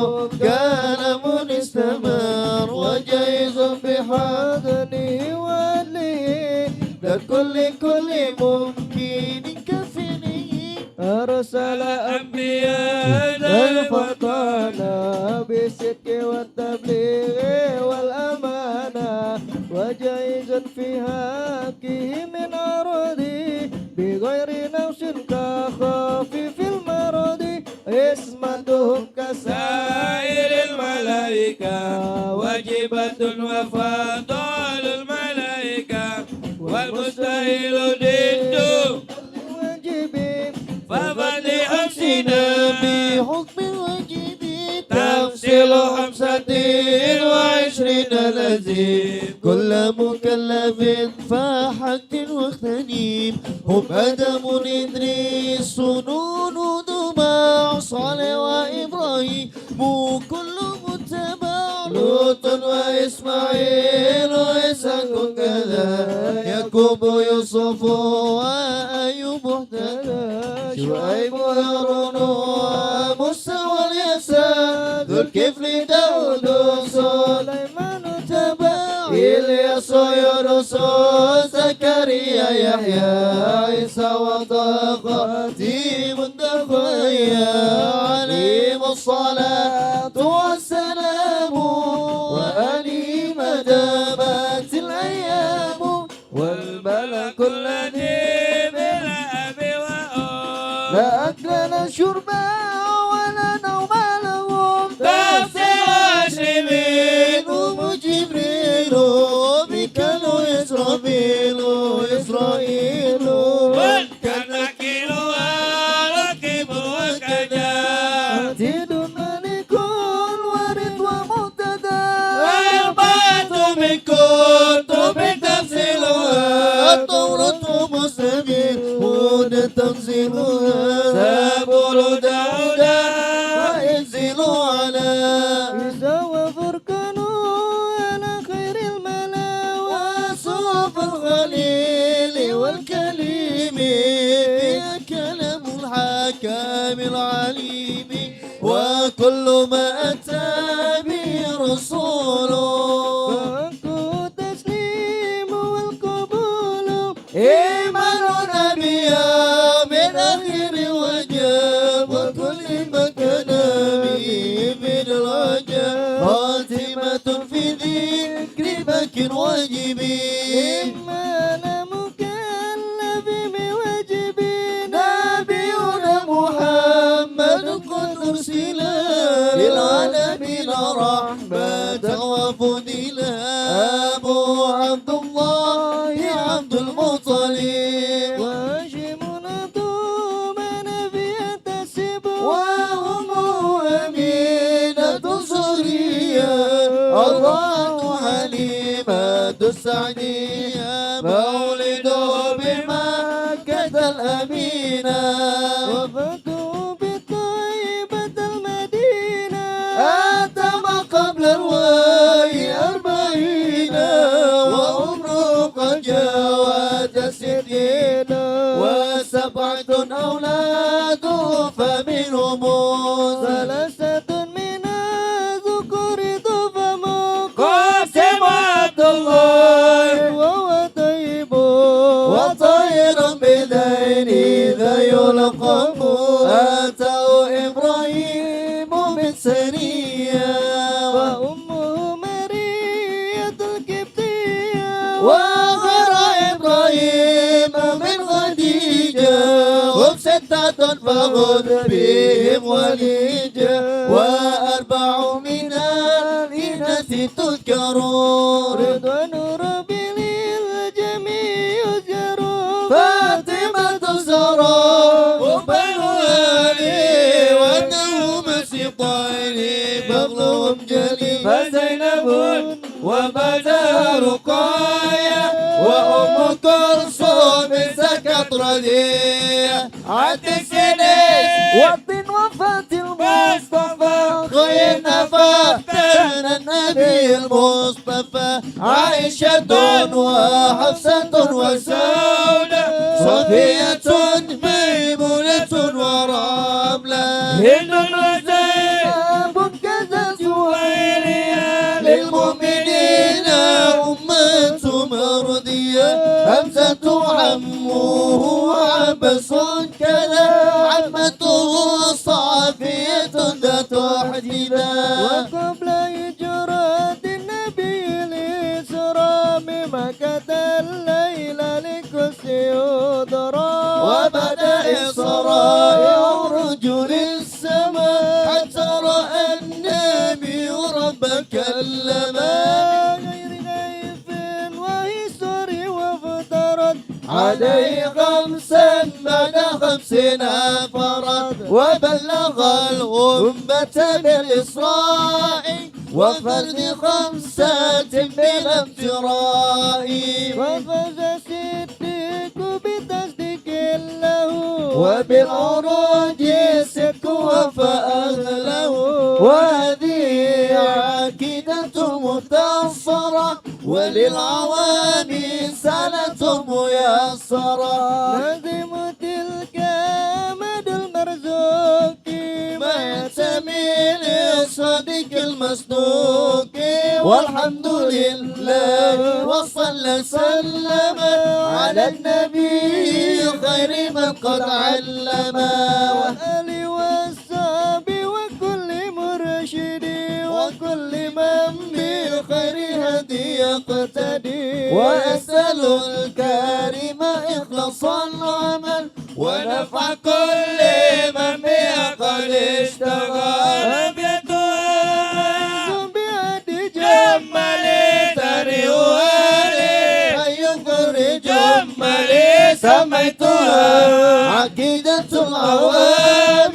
كلام استمر وجيز بحضنه وله لكل ممكن كفنه أرسل أنبياء الفطانة بالصدق والتبليغ والأمانة وجائزا في حقه من عرضه بغير نفس كخفيف المرض اسمتهم سائر الملائكة واجبة وفضل الملائكة والمستحيل ضده واجبين ففضل أمسنا بحكم واجبين تفصيل 25 لذيذ كل مكلف فحق واغتنيم هم آدم إدريس نون دماء صالح وإبراهيم كل متبع لوط وإسماعيل وإسحاق كذا يعقوب يوسف وأيوب اهتدى شعيب وهارون وموسى واليسار ذو الكفل داود سليمان تبع إلياس يونس زكريا يحيى عيسى وطه خاتم الدخيا عليهم الصلاة والسلام وآله ما دامت الأيام والملك الذي بالأب وأم لا أكل لا شرب ولا نوم لهم تفصيل 20 منهم جبريل ميكال إسرافيل إسرائيل والكناكيل ورقيب وكذا عتيد ملك ورد ومقتدى أربعة من كتب تفصيلها التوراة مسلمين هدى تنزيلها زبور داود وإنزل على عيسى وفرقان على خير الملا وصوف الخليل والكليم فيها كلام الحكام العليم وكل ما أتى به رسوله فأنكو التسليم والقبول إيمان نبيا من آخر وجب وكل ما كان به من العجب خاتمة في ذكر بكر واجبين إما أنا مكلف بواجب نبينا محمد قد أرسل للعالمين رحمة وفضيلا أبو عبد الله عبد المطلب وهاشم دوما بينتسب وأمه أمينة صغيرة الله حليمة السعدية مولده بمكة الأمينة وفاته بطيبة المدينة أتم قبل الوحي 40 وعمره قد جاوز 60 و7 أولاده فمنهم 3 من الذكور ضفم قاسم عبد الله وهو طيب وطير بدين ذا يلقب أتاه إبراهيم من سرية وأمه مرية الكبتية وغير إبراهيم من خديجة هم 6 فخذ بهم وليجة و4 من الإناث تذكرون رضوان ربي للجميع يذكر فاطمة الزهراء وبن علي وأنهم سبطين فضلهم جليل فزينب وبدا رقايا وأم كلثوم سكت ردية عالتسنين وطن وفاة المصطفى خير نفاتنا النبي المصطفى عائشة وحفصة وسودة صفية ميمونة ورملة هند وزينب كذا جويرية للمؤمنين أمة مرضية همزة عمه وعبس كذا عمته صافية ذات حجبا وقبل هجرة النبي الإسراء من مكة الليلة لقدس يدرى وبدأ إسراء يعرج للسماء حتى رأى النبي رب كلما غير غيف ويسر وافترض عليه خمسا بعد 50 فرد وبلغ الأمة بالإسراء وفرد 5 بلا افتراء وفاز الصديق بتصديق له وبالعروج سك وفأهله وهذه عقيدة متأصرة وللعوام سنة ميسرة لازم تلك مدى المرزوق ما ينتمي للصديق المصدوق والحمد لله وصلى سلم على النبي خير من قد علم وآل والصحب وكل مرشد وكل من بخير هدي يقتدي وأسأل الكريم إخلاص العمل ونفع كل من به قد اشتغل بعد جمالي تريوالي أيكر جمالي سميتها عقيدة العوام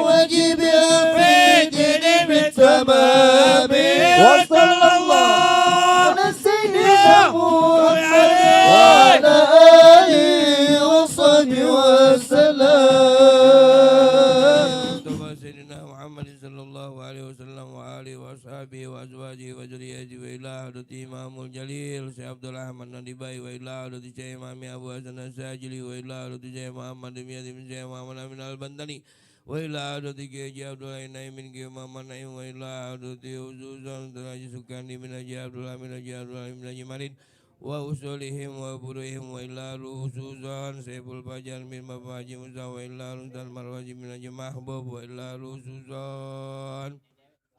واجبها في ديني بالتمام وصلى الله على سيدنا محمد وعلى آله وصحبه وسلم سيدنا محمد صلى الله عليه وسلم وآله وأصحابه وأزواجه وذريته وإلى حضرة إمام الجليل شيخ عبد الرحمن النبي وإلى حضرة شيخ إمام أبو حسن الساجلي وإلى حضرة شيخ محمد بن يزيد بن شيخ محمد من البندني وإلى حضرة كيجي عبد الله النعيم من كيجي محمد نعيم وإلى حضرة وزوزان تراجي سكاني من أجي عبد الله من أجي عبد الله من أجي مالين وأصولهم وبروهم وإلى رسوزان سيف الفجر من مفاجي موسى وإلى رسول المرواجي من أجي محبوب وإلى رسوزان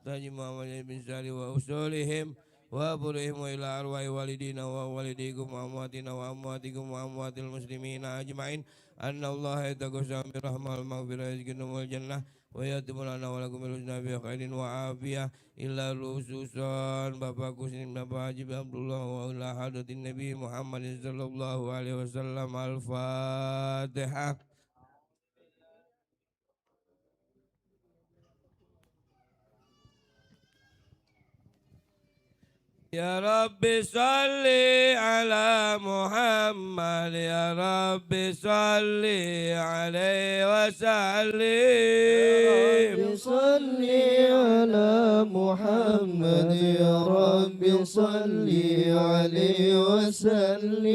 تاجي محمد بن سالي وأصولهم وبروهم وإلى أرواح والدينا ووالديكم وأمواتنا وأمواتكم وأموات المسلمين أجمعين أن الله يتقسم برحمة المغفرة يسكنهم الجنة ويتم لنا ولكم الحسنى بخير وعافية إلا الرسوسان Bapak Kusin Bapak Haji Abdullah wa ila hadratin Nabi Muhammad sallallahu alaihi wasallam Al-Fatihah. يا رب صل على محمد يا رب صل عليه وسلم صل على محمد يا رب صل عليه وسلم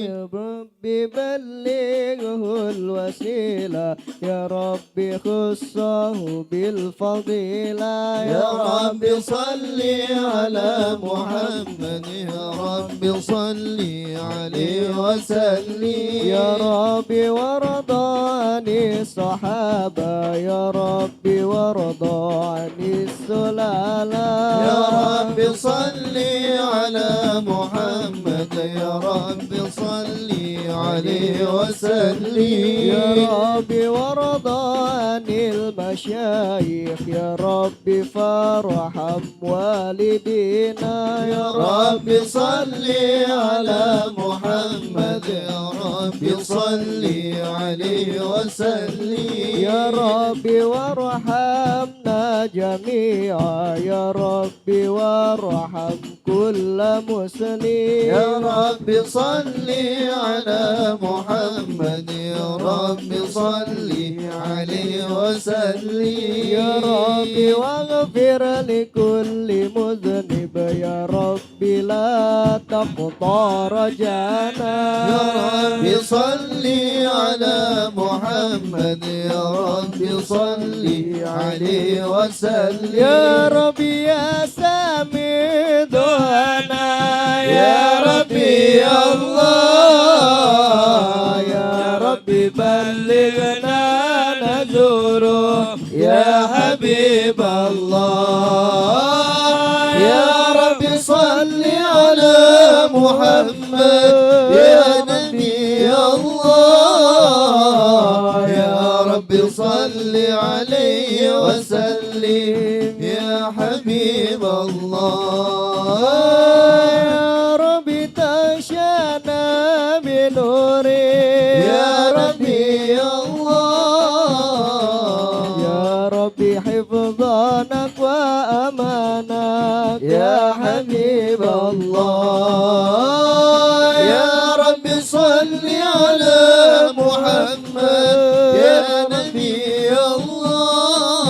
يا رب بلغه الوسيلة يا رب خصه بالفضيلة يا رب صل على محمد يا رب صل عليه وسلم يا رب وارضى عن الصحابة يا رب وارضى عن السلالة يا رب صل على محمد يا رب صل عليه وسلم يا رب وارضى عن المشايخ يا رب فارحم والدينا يا رب صل على محمد يا رب صل عليه وسلم يا رب وارحمنا جميعا يا ربي وارحم كل مسلم يا رب صل على محمد يا رب صل عليه وسلم يا ربي واغفر لكل مذنب يا ربي لا تقطع رجانا يا رب صل على محمد يا رب صل عليه وسلم يا ربي يا سامي دعانا يا ربي يا الله يا ربي بلغنا نزوره يا حبيب الله يا رب صل على محمد يا نبي الله يا رب صل عليه وسلم يا حبيب الله يا ربي تغشانا بنوره يا ربي يا الله يا ربي حفظانك وأمانك يا حبيب الله يا رب صل على محمد يا نبي الله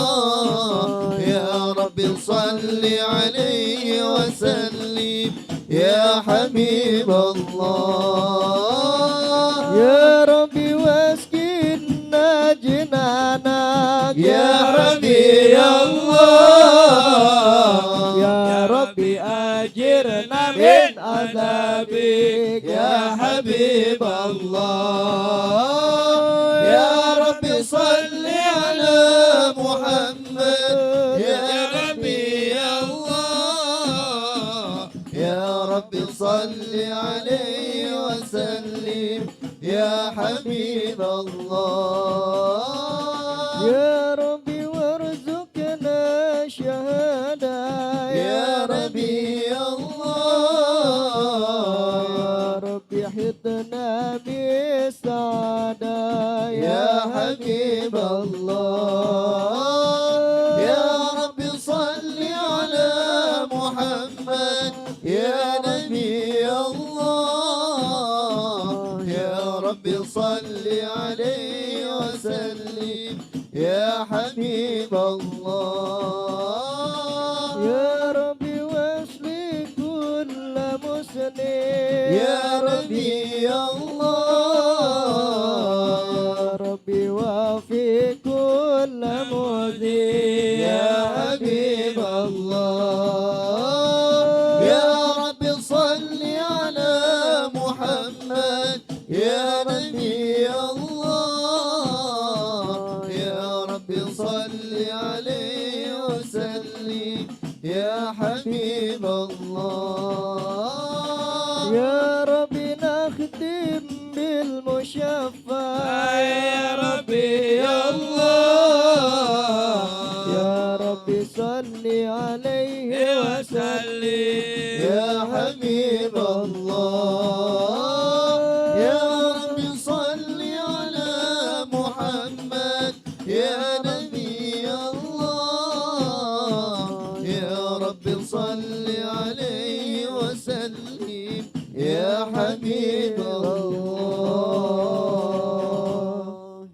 يا رب صل عليه وسلم يا حبيب الله يا ربي واسكننا جنانك يا ربي يا الله يا ربي أجرنا من عذابك يا حبيب الله يا رب صل على محمد يا ربي يا الله يا رب صل عليه وسلم يا حبيب الله يا ربي وارزقنا شهادة يا ربي يا الله يا ربي حطنا بالسعادة يا حبيب الله يا رب صل على محمد يا نبي الله يا رب صل عليه وسلم يا حبيب الله يا ربي واسلي كل مسلم يا ربي يا الله يا ربي وفي كل مذنب يا حبيب الله يا رب صل على محمد يا نبي الله يا رب صل عليه وسلم يا حبيب الله يا ربي نختم بالمشفع يا ربي يا الله يا ربي صل عليه وسلم يا حبيب الله يا رب صل على محمد يا نبي الله يا رب صل عليه وسلم يا حبيب الله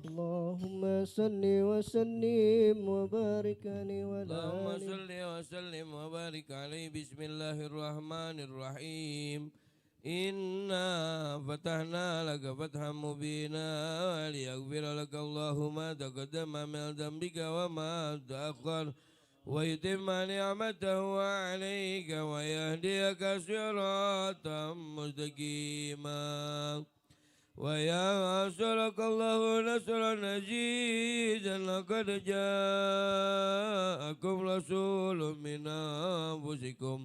اللهم صل وسلم وبارك عليه وعلى اللهم آله صل وسلم وبارك عليه. بسم الله الرحمن الرحيم. إنا فتحنا لك فتحا مبينا ليغفر لك الله ما تقدم من ذنبك وما تأخر ويتم نعمته عليك ويهديك صراطا مستقيما وينصرك الله نصرا عزيزا. لقد جاءكم رسول من أنفسكم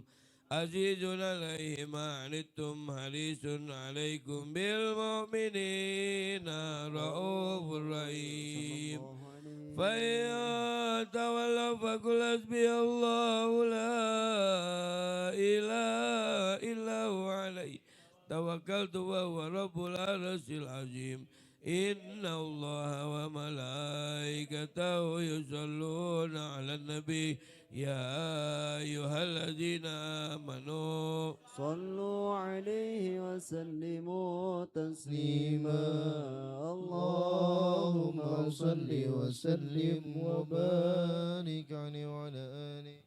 عزيز عليه ما عنتم حريص عليكم بالمؤمنين رؤوف رحيم. فإن تولوا فقل حسبي الله لا إله إلا هو عليه توكلت وهو رب العرش العظيم. إن الله وملائكته يصلون على النبي يا أيها الذين آمنوا صلوا عليه وسلموا تسليما اللهم صل وسلم وبارك عليه وعلى آله.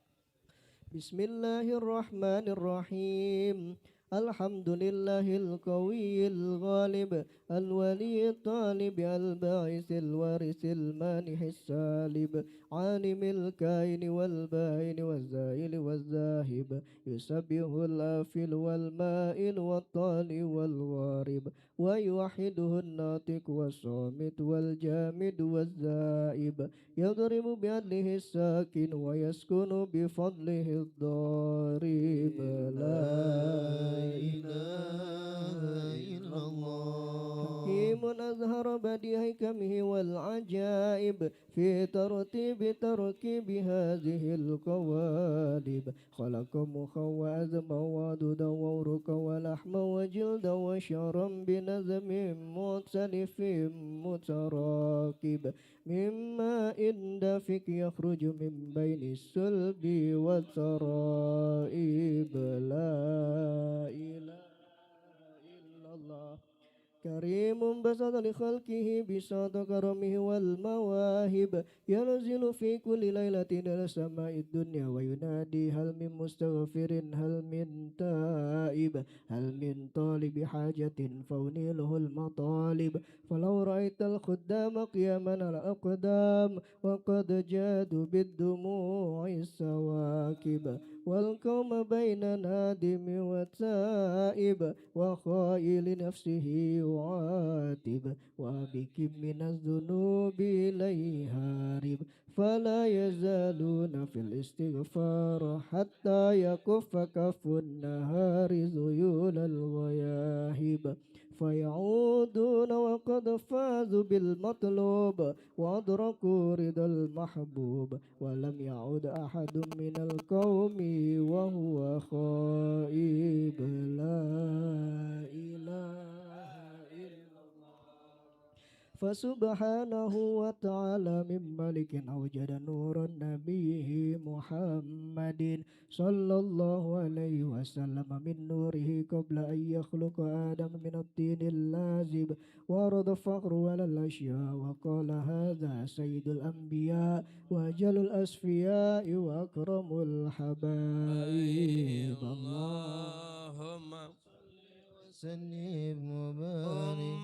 بسم الله الرحمن الرحيم. الحمد لله القوي الغالب الولي الطالب الباعث الوارث المانح السالب عالم الكائن والبائن والزائل والذاهب يسبح الآفل والمائل والطالع والغارب ويوحده الناطق والصامت والجامد والزائب يضرب بعدله الساكن ويسكن بفضله الضارب لا إله إلا الله. حكيم أظهر بديع حكمه والعجائب في ترتيب تركيب هذه القوالب خلق مخا وعظما وعضدا وعروقا ولحما وجلدا وشعرا بنظم مختلف متراكب من ماء دافق يخرج من بين الصلب والترائب لا إله إلا الله. كريم بسط لخلقه بساط كرمه والمواهب ينزل في كل ليلة إلى سماء الدنيا وينادي هل من مستغفر هل من تائب هل من طالب حاجة فأنيله المطالب فلو رأيت الخدام قياما على الأقدام وقد جادوا بالدموع السواكب والقوم بين نادم وتائب وخائل نفسه يعاتب وبك من الذنوب إليه هارب فلا يزالون في الاستغفار حتى يكف كف النهار ذيول الغياهب فيعودون وقد فازوا بالمطلوب وأدركوا رضا المحبوب ولم يعد أحد من القوم وهو خائب لا إله إلا الله. فسبحانه وتعالى من ملك أوجد نور نبيه محمد صلى الله عليه وسلم من نوره قبل أن يخلق آدم من الطين اللازب ورد فخر على الأشياء وقال هذا سيد الأنبياء وأجل الأسفياء وأكرم الحبائب اللهم وسلم وبارك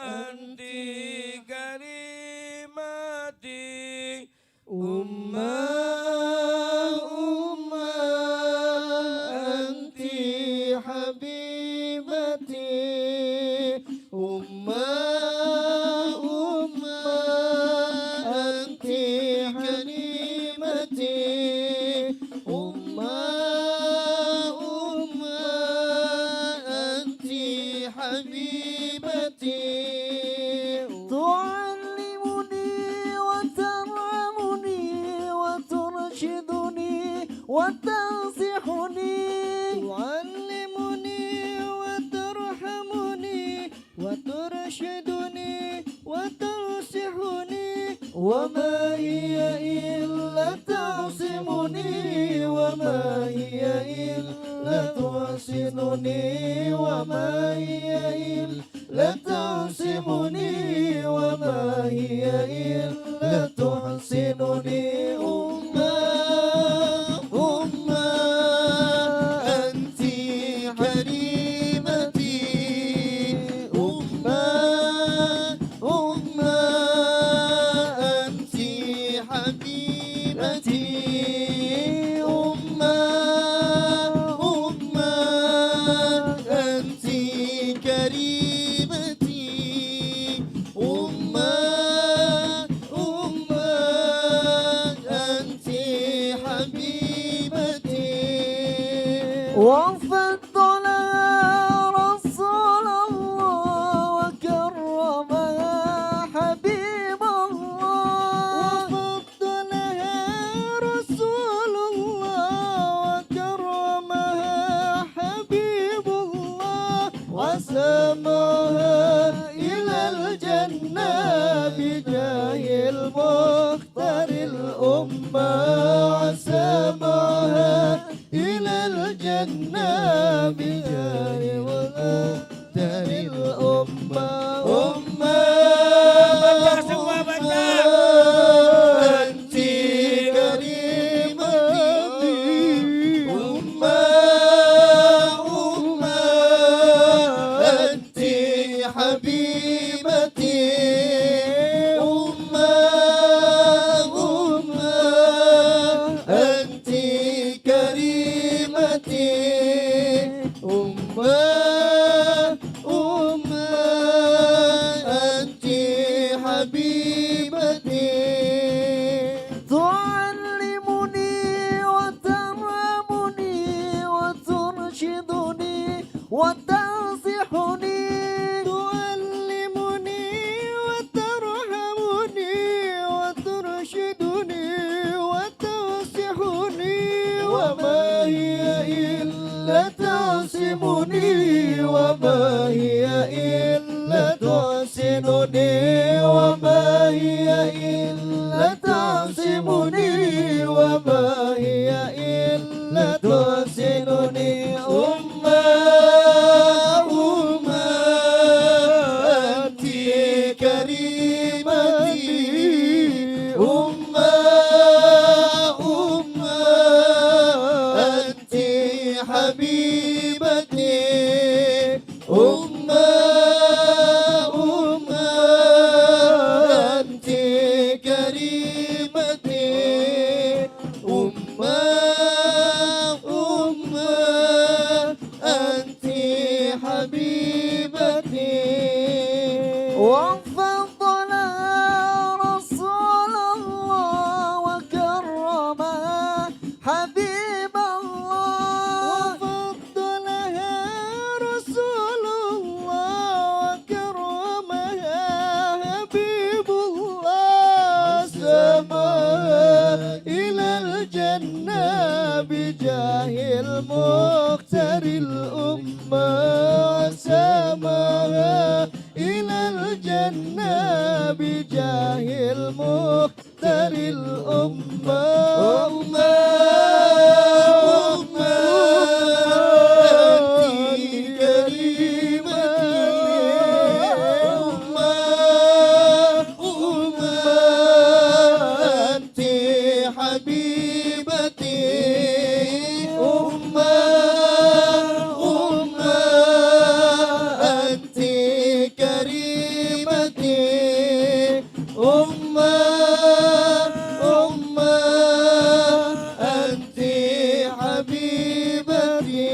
أنت كريمتي أنت حبيبتي أنت كريمتي أنت حبيبتي تعلمني وترحمني وترشدني وتنصحني تعلمني وترحمني وترشدني وتنصحني وما هي إلا تعصمني وما هي إلا تحسنني وما هي إلا تعصمني وما هي إلا تحسنني أنت كريمتي أنت حبيبتي أنت كريمتي أنت حبيبتي وفضلها رسول الله وكرمها حبيب الله وفضلها رسول الله وكرمها حبيب الله الجنة بجاه المختار الأمة عسى معها إلى الجنة بجاه المختار الأمة أمة Baca semua baca. أنت كريمتي أمة أمة أنت حبيبتي أمة أمة أنت كريمتي أمة أمة أنت حبيبتي تعلمني وترهمني وترشدني وتنصحني تعلمني وترهمني وترشدني وتنصحني وما هي إلا تعصمني وما هي إلا تحسنني وما هي إلا تعصمني وما هي إلا تحسنني أمة أمة أنت كريمتي أمة أمة أنت حبيبتي أمة أمة أنت كريمتي أمة أمة أنت حبيبتي وفضلها رسول الله وكرمها حبيب الله وفضلها رسول الله وكرمها حبيب الله سماها إلى الجنة بجاه المختار الأمة سماها إلى الجنة بجاه المختار الأمة أمة أمة أنت كريمتي أمة أمة أنت حبيبتي أمة أمة أنت كريمتي أمة أمة أنت حبيبتي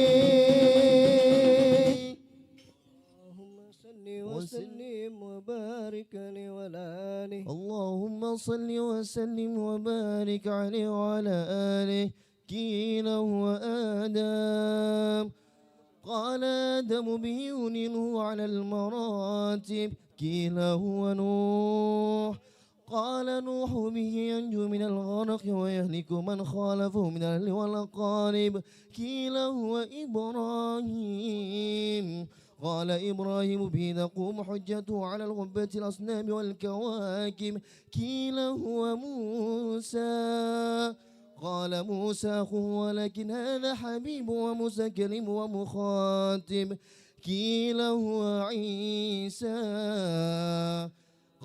اللهم صل وسلم وبارك عليه وعلى آله اللهم صل وسلم وبارك عليه وعلى آله قيل هو آدم قال آدم به ينينه على المراتب قيل هو نوح قال نوح به ينجو من الغرق ويهلك من خالفه من الأهل والأقارب قيل هو إبراهيم قال إبراهيم به تقوم حجته على الغبة الأصنام والكواكب قيل هو موسى قال موسى أخوه ولكن هذا حبيب وموسى كلم ومخاطب قيل هو عيسى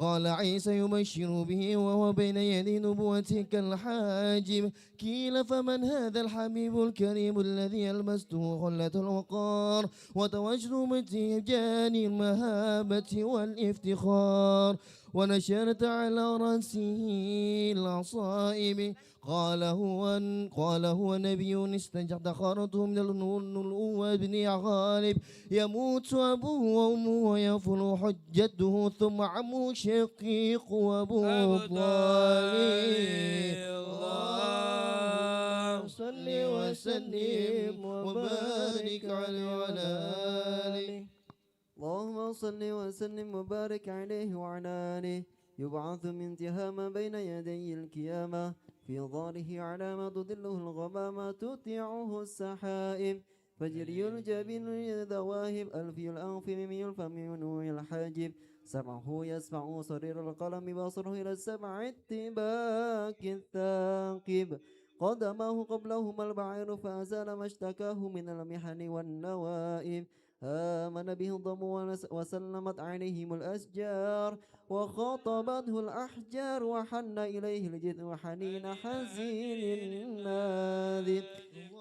قال عيسى يبشر به وهو بين يدي نبوته كالحاجب قيل فمن هذا الحبيب الكريم الذي ألبسته خلة الوقار وتوجه بتيجان المهابة والافتخار ونشرت على رأسه العصائب قال هو نبي استخرته من النبوة ابن غالب يموت أبوه وأمه ويفل حجته ثم عمه شقيق وأبوه طالب اللهم صل وسلم وبارك عليه وعلى آله اللهم صل وسلم وبارك عليه وعلى آله يبعث من تهامة بين يدي القيامة في ظهره علامة تدله الغمامة تطيعه السحائب فجري الجبين الذواهب ألفي الأنف ممي الفم ونوي الحاجب سمعه يسمع صرير القلم بصره إلى السمع اتباك الثاقب قدمه قبلهما البعير فأزال ما اشتكاه من المحن والنوائب آمن به الضم وسلمت عليهم الأشجار وخاطبته الأحجار وحن إليه الجذع حنين حزين ناذب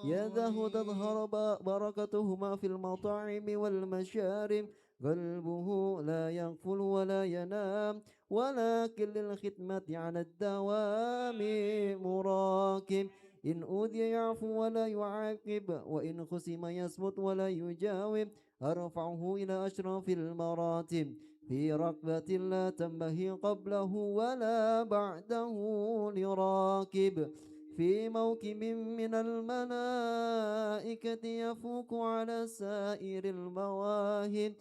يده تظهر بركتهما في المطاعم والمشارب قلبه لا يغفل ولا ينام ولكن للختمة على الدوام مراكب إن أوذي يعفو ولا يعاقب وإن خصم يصمت ولا يجاوب أرفعه إلى أشرف المراتب في ركبة لا تنبهي قبله ولا بعده لراكب في موكب من الملائكة يفوق على سائر المواهب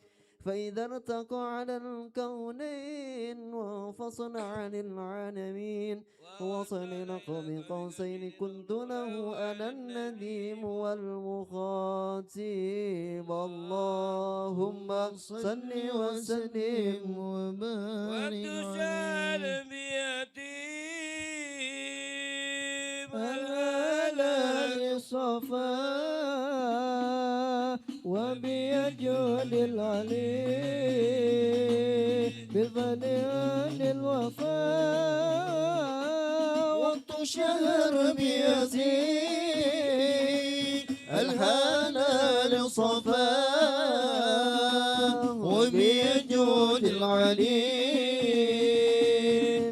فإذا ارتقى على الكونين وانفصل عن العالمين وصل لقب قوسين كنت له أنا النديم والمخاطب اللهم صل وسلم وبارك وتشال عليه بيتيم الهلال صفا وبيجود العلي بفضل الوفاء وانتشر بيزيد الحلال صفا وبيجود العلي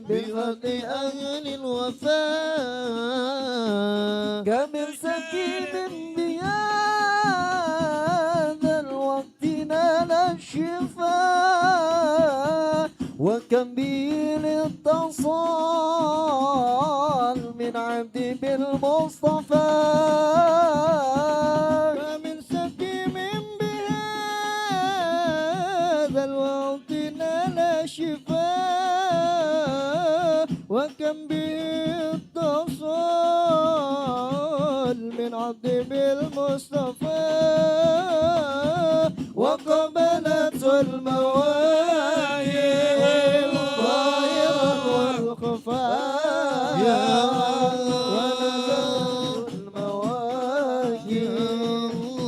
بفضل أهل الوفاء كمن سكين بهذا الوقت نال الشفاء وكم به الاتصال من عبد بالمصطفى كمن سكين بهذا الوقت نال الشفاء وكم باتصال من عبد بالمصطفى وقبلت المواهب الظاهرة والخفاء ونزلت المواهب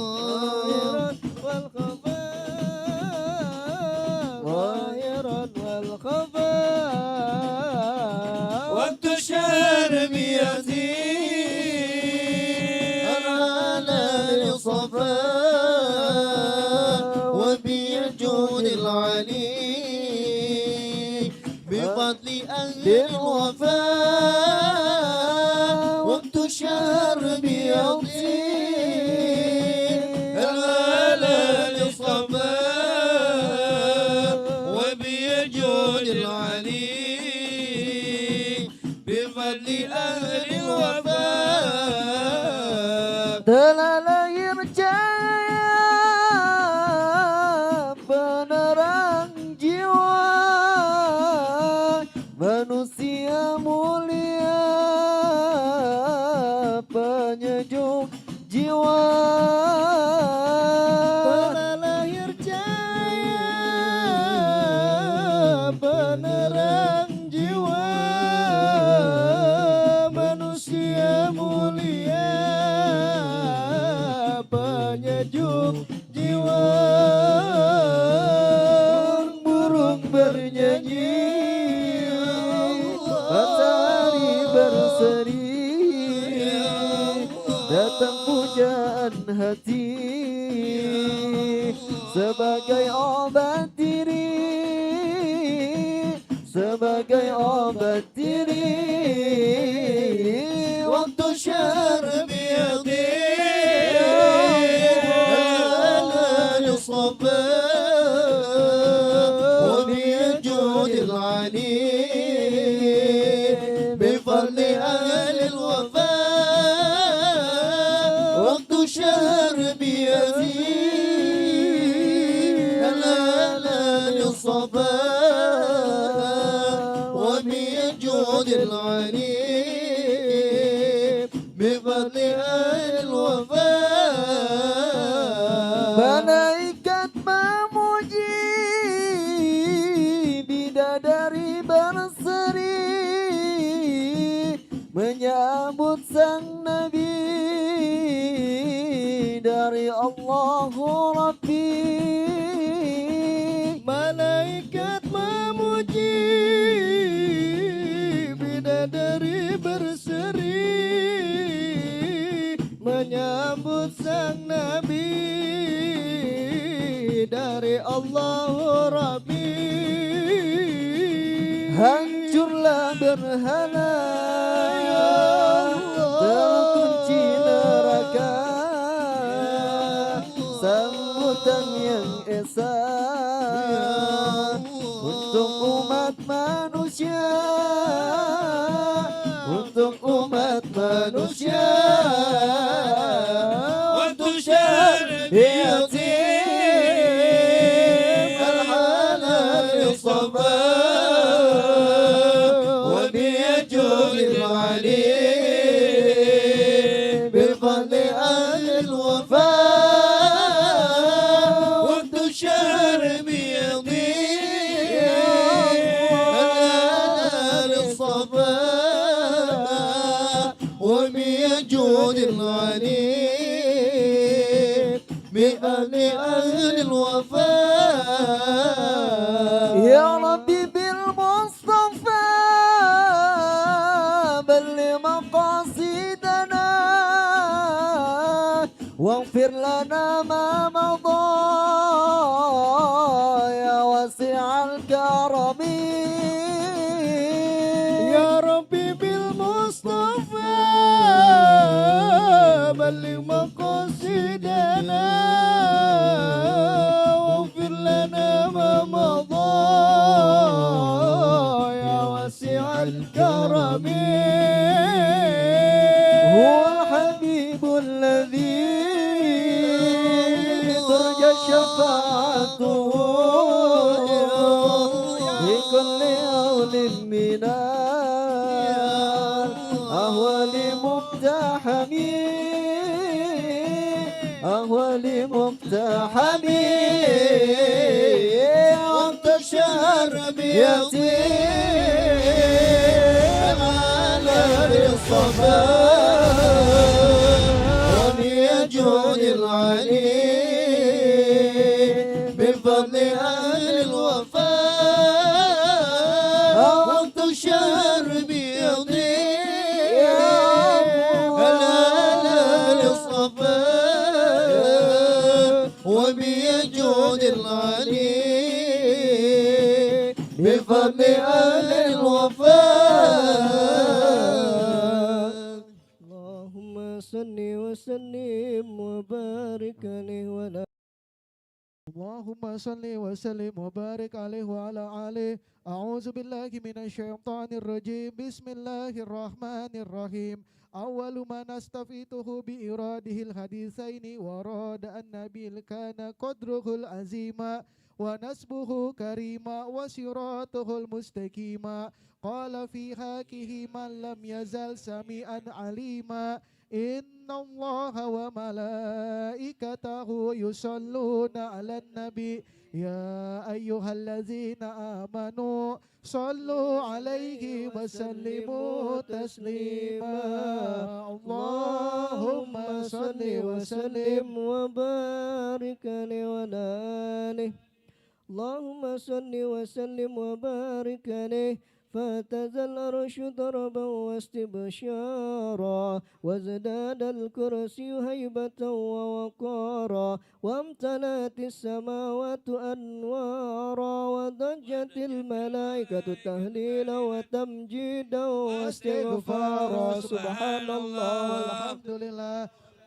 الظاهرة والخفاء ظاهرا والخفاء وانتشر بيتيم العلى صفا وبيجود العلي بفضل أهل الوفاء وانتشر بيتيم العلى صفا وبيجود العلي بفضل أهل الوفاء Telah irjam penerang jiwa manusia mulia penyejuk jiwa. Telah lahir cahaya penerang jiwa manusia mulia penyejuk jiwa. Burung bernyanyi, matahari berseri, datang pujaan hati sebagai obat diri, sebagai obat diri. Waktu syar وبيجود العلي بفضل أهل الوفاء وقت شهر بيزيد الهلال الصفا وبيجود العلي بفضل أهل الوفاء Malaikat memuji bidadari berseri menyambut sang Nabi dari Allahu Rabbi. Malaikat memuji bidadari berseri menyambut sang Nabi dari Allahu Rabbi. Hancurlah berhala terkunci neraka, sambutan yang esa untuk umat manusia, untuk umat manusia, untuk syariat al-halal sabah وبيجود العليم بالفضل أهل الوفاء وقت الشهر بيضيع الهلال الصباح وبيجود العليم بأهل الوفاء. يا ربي بالمصطفى بلغ مقاصدنا واغفر لنا ما مضى يا واسع الكرم. يا ربي بالمصطفى بلغ مقاصدنا واغفر لنا ما مضى يا واسع الكرم. هو الحبيب الذي ترجى شفاعته بكل هول من الأهوال مقتحم أهوال مقتحم وانت الشهر بيطير على الصباح وبيجود العليم بفضل أهل الوفاء وقت الشهر بيضيع الهلال الصباح وبيجود العليم بفضل أهل الوفاء. اللهم صل وسلم وبارك عليه وعلى اللهم صل وسلم وبارك عليه وعلى آله. أعوذ بالله من الشيطان الرجيم. بسم الله الرحمن الرحيم. أول ما نستفيده بإراده الحديثين وراد النبي كان قدره العظيم ونسبه كريما وصراطه المستقيما. قال في حقه من لم يزل سميعا عليما. إن الله وملائكته يصلون على النبي يا أيها الذين آمنوا صلوا عليه وسلموا تسليما. اللهم صل وسلم وبارك عليه وعلى آله. اللهم صل وسلم وبارك عليه. فتزل العرش ضربا واستبشارا وازداد الكرسي هيبة ووقارا وامتلأت السماوات أنوارا وضجت الملائكة تهليلا وتمجيدا واستغفارا. سبحان الله والحمد لله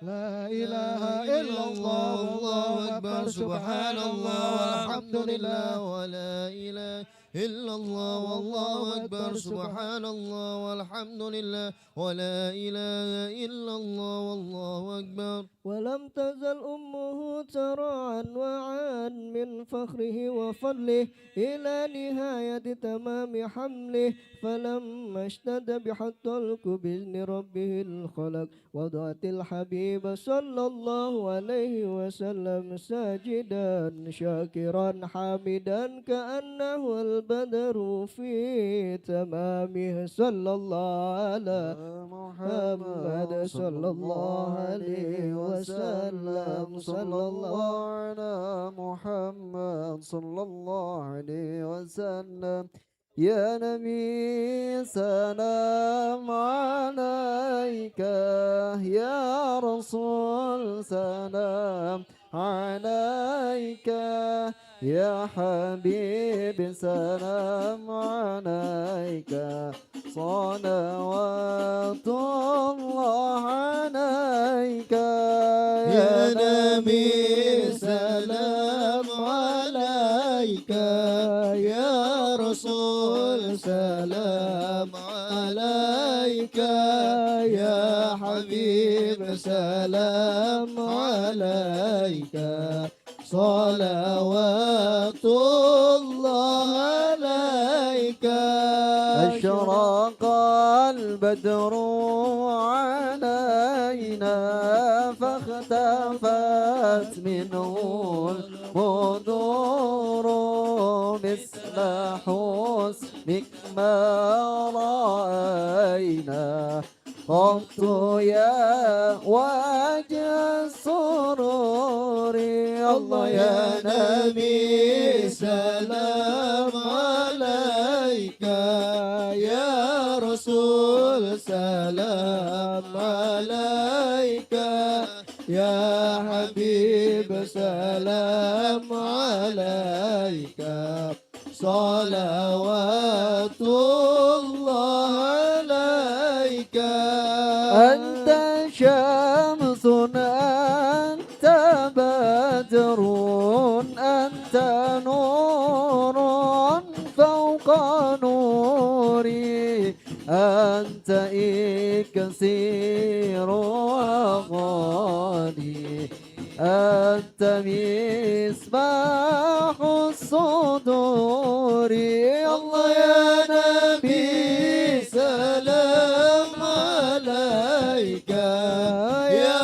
لا إله إلا الله والله أكبر. سبحان الله والحمد لله ولا إله إلا الله والله أكبر. سبحان الله والحمد لله ولا إله إلا الله والله أكبر. ولم تزل أمه ترى أنواعا من فخره وفضله إلى نهاية تمام حمله. فلما اشتد بحط بإذن ربه الخلق وضعت الحبيب صلى الله عليه وسلم ساجدا شاكرا حامدا كأنه والبدر في تمامه صلى الله على محمد صلى الله عليه وسلم صلى الله على محمد صلى الله عليه وسلم يا نبي سلام عليك يا رسول سلام عليك يا حبيب سلام عليك صلوات الله عليك يا نبي سلام عليك يا رسول سلام عليك يا حبيب سلام عليك صلوات الله عليك أشرق البدر علينا فاختفت منه البدور مثل حسنك ما رأينا قط يا وجه السرور الله يا نبي سلام عليك يا رسول سلام عليك يا حبيب سلام عليك صلوات الله عليك أنت شمس أنت بدر أنت نور فوق نوري أنت إكسير أغاني أنت مصباح الصدور الله يا نبي سلام عليك يا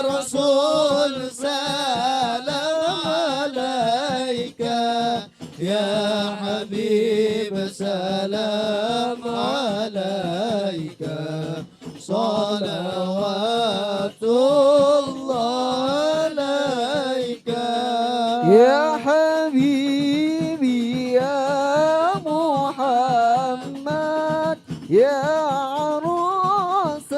رسول سلام عليك يا حبيب سلام عليك صلوات الله عليك يا حبيبي يا محمد يا عروس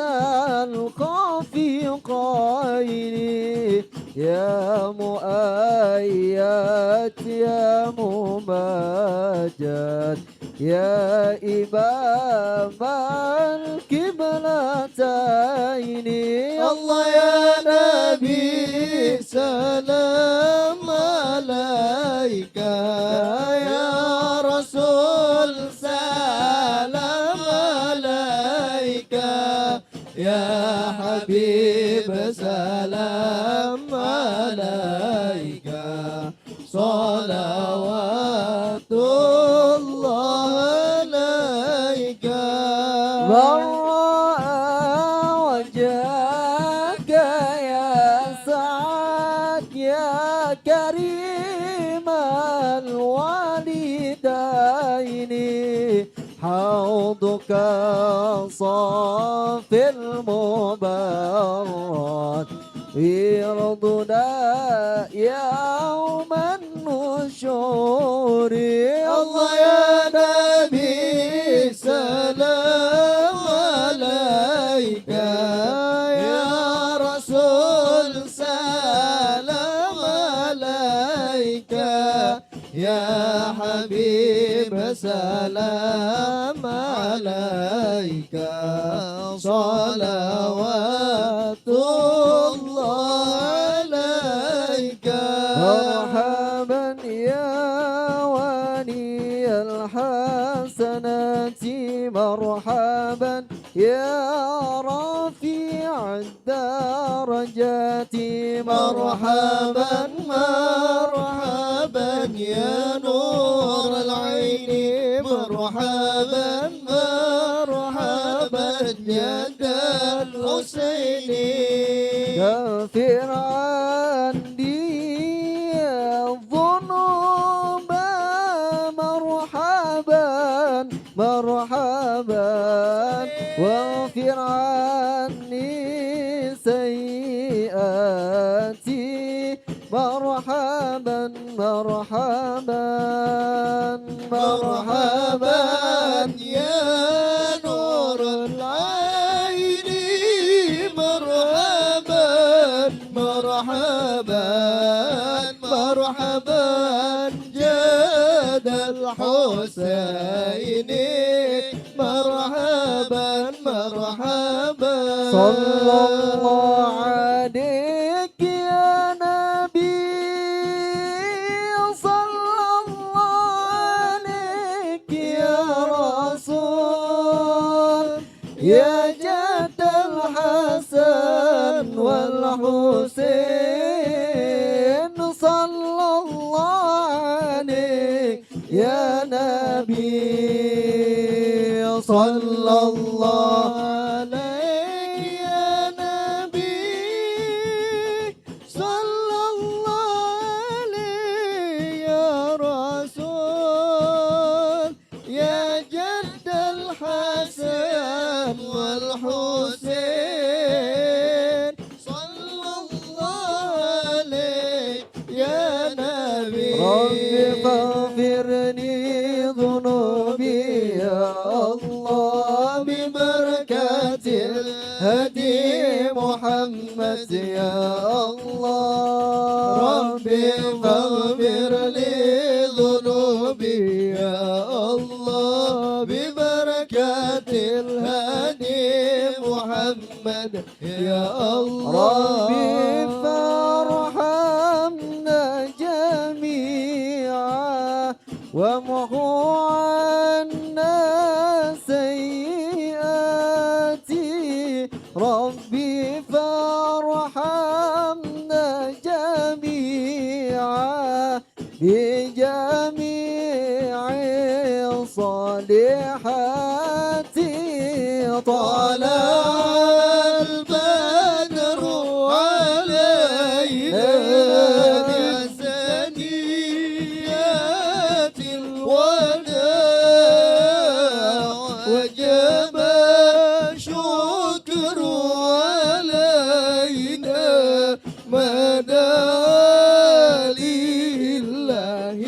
الخفيقين يا مؤيد يا ممجد يا إمام القبلتين الله يا نبي سلام عليك يا رسول سلام عليك يا حبيب سلام عليك صلوات الله عليك من رأى وجهك يا سعد يا كريم الوالدين حوضك صافي المبرد يرضنا يوم النشور الله يا نبي سلام عليك يا رسول سلام عليك يا حبيب سلام عليك صلوات الله عليك مرحبا يا ولي الحسنات مرحبا يا رفيع الدرجات مرحبا مرحبا يا نور العين مرحبا مرحبا يا الحسين كفر عني الذنوب مرحبا مرحبا واغفر عني سيئاتي مرحبا مرحبا مرحبا يا نور العين مرحبا مرحبا مرحبا جاد الحسين مرحبا مرحبا صلى الله عليك يا نبي صلى الله عليك يا رسول يا جد الحسن والحسين صلى الله عليك يا نبي صلى الله عليك يا نبي صلى الله عليك يا رسول يا جد الحسن والحسين صلى الله عليك يا نبي رب فاغفرني ذنوبي يا الله ببركة الهدي محمد يا الله ربي فاغفر لي ذنوبي يا الله ببركة الهدي محمد يا الله ربي فارحمنا جميعا ومحو عنا سيئاتي ربي فارحمنا جميعا بجميع الصالحات طلع البدر علينا بثنيات الوداع وجب الشكر علينا ما دعا لله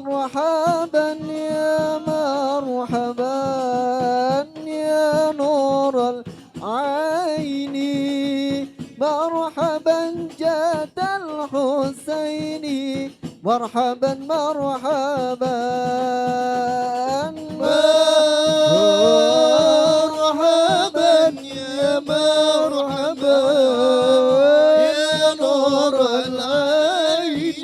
مرحبا يا مرحبا يا نور العين مرحبا جد الحسين مرحبا مرحبا مرحبا يا مرحبا يا نور العين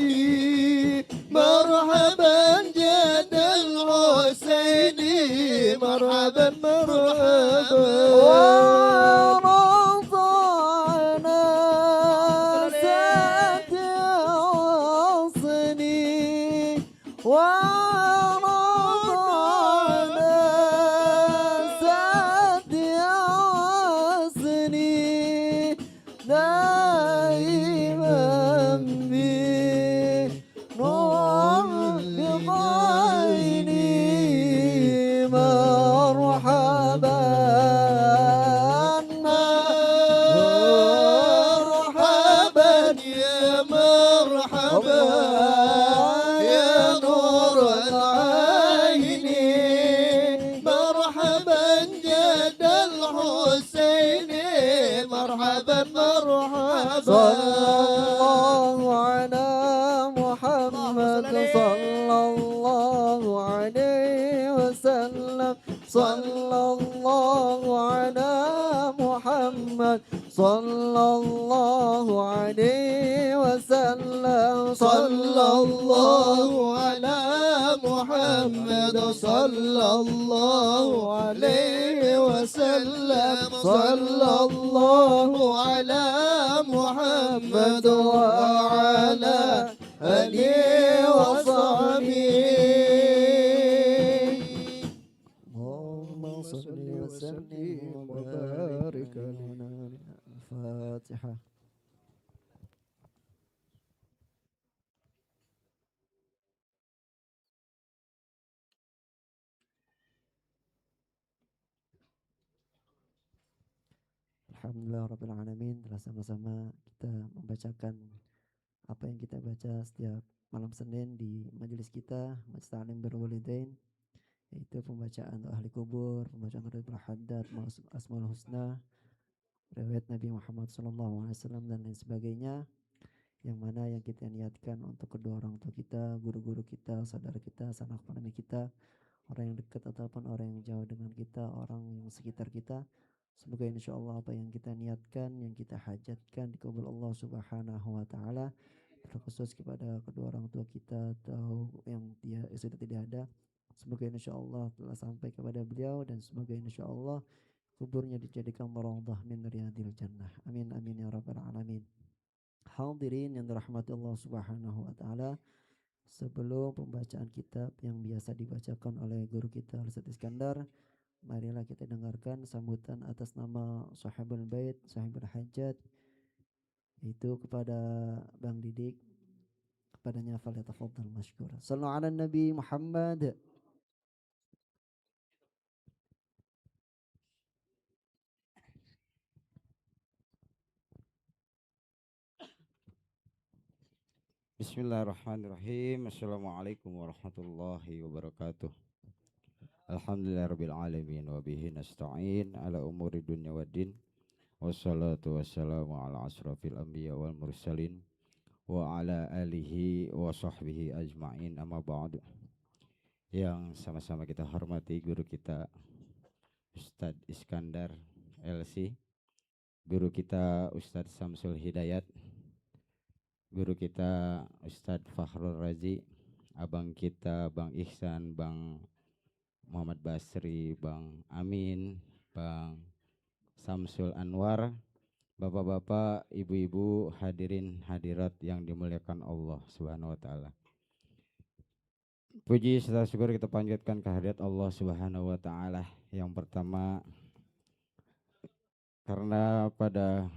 مرحبا جد الحسين مرحبا مرحبا ورضعنا سد عصني ورضعنا سد عصني دائما بنور بعيني مرحبا مرحبا يا مرحبا يا نور العين مرحبا جد الحسين مرحبا مرحبا صلى الله على محمد صلى الله عليه وسلم صلى الله على محمد صلى الله عليه وسلم صلى الله على محمد صلى الله عليه وسلم صلى الله على محمد وعلى آله وصحبه اللهم صل وسلم وبارك على الفاتحة. Alhamdulillahirrabbilalamin, telah sama-sama kita membacakan apa yang kita baca setiap malam Senin di majelis kita, Majelis Ta'lim Birrul Walidain, yaitu pembacaan doa ahli kubur, pembacaan Ridul Haddad, Asmaul Husna, riwayat Nabi Muhammad SAW dan lain sebagainya, yang mana yang kita niatkan untuk kedua orang tua kita, guru-guru kita, saudara kita, sanak famili kita, orang yang dekat ataupun orang yang jauh dengan kita, orang yang sekitar kita. Semoga insya Allah apa yang kita niatkan, yang kita hajatkan dikabul Allah Subhanahu wa Ta'ala, terkhusus kepada kedua orang tua kita atau yang dia sudah tidak ada. Semoga insya Allah telah sampai kepada beliau, dan semoga insya Allah kuburnya dijadikan maradhah min riyadil jannah. Amin amin ya rabbal alamin. Hadirin yang dirahmati Allah Subhanahu wa Ta'ala, sebelum pembacaan kitab yang biasa dibacakan oleh guru kita Ustaz Iskandar, marilah kita dengarkan sambutan atas nama Sahibul Bait, Sahibul Hajat, yaitu kepada Bang Didik. Kepadanya falyatafaddal masykur. Sallu ala Nabi Muhammad. Bismillahirrahmanirrahim. Assalamualaikum warahmatullahi wabarakatuh. Alhamdulillahirrabbilalamin wa bihi nasta'in ala umuri dunya waddin. Wassalatu wassalamu ala asrafil anbiya wal mursalin wa ala alihi wa sahbihi ajma'in, amma ba'du. Yang sama-sama kita hormati guru kita Ustadz Iskandar LC, guru kita Ustadz Samsul Hidayat, guru kita Ustadz Fakhrul Razi, abang kita Bang Ihsan, Bang Muhammad Basri, Bang Amin, Bang Samsul Anwar, bapak-bapak, ibu-ibu, hadirin hadirat yang dimuliakan Allah Subhanahu wa Ta'ala. Puji serta syukur kita panjatkan kehadirat Allah Subhanahu wa Ta'ala. Yang pertama, karena pada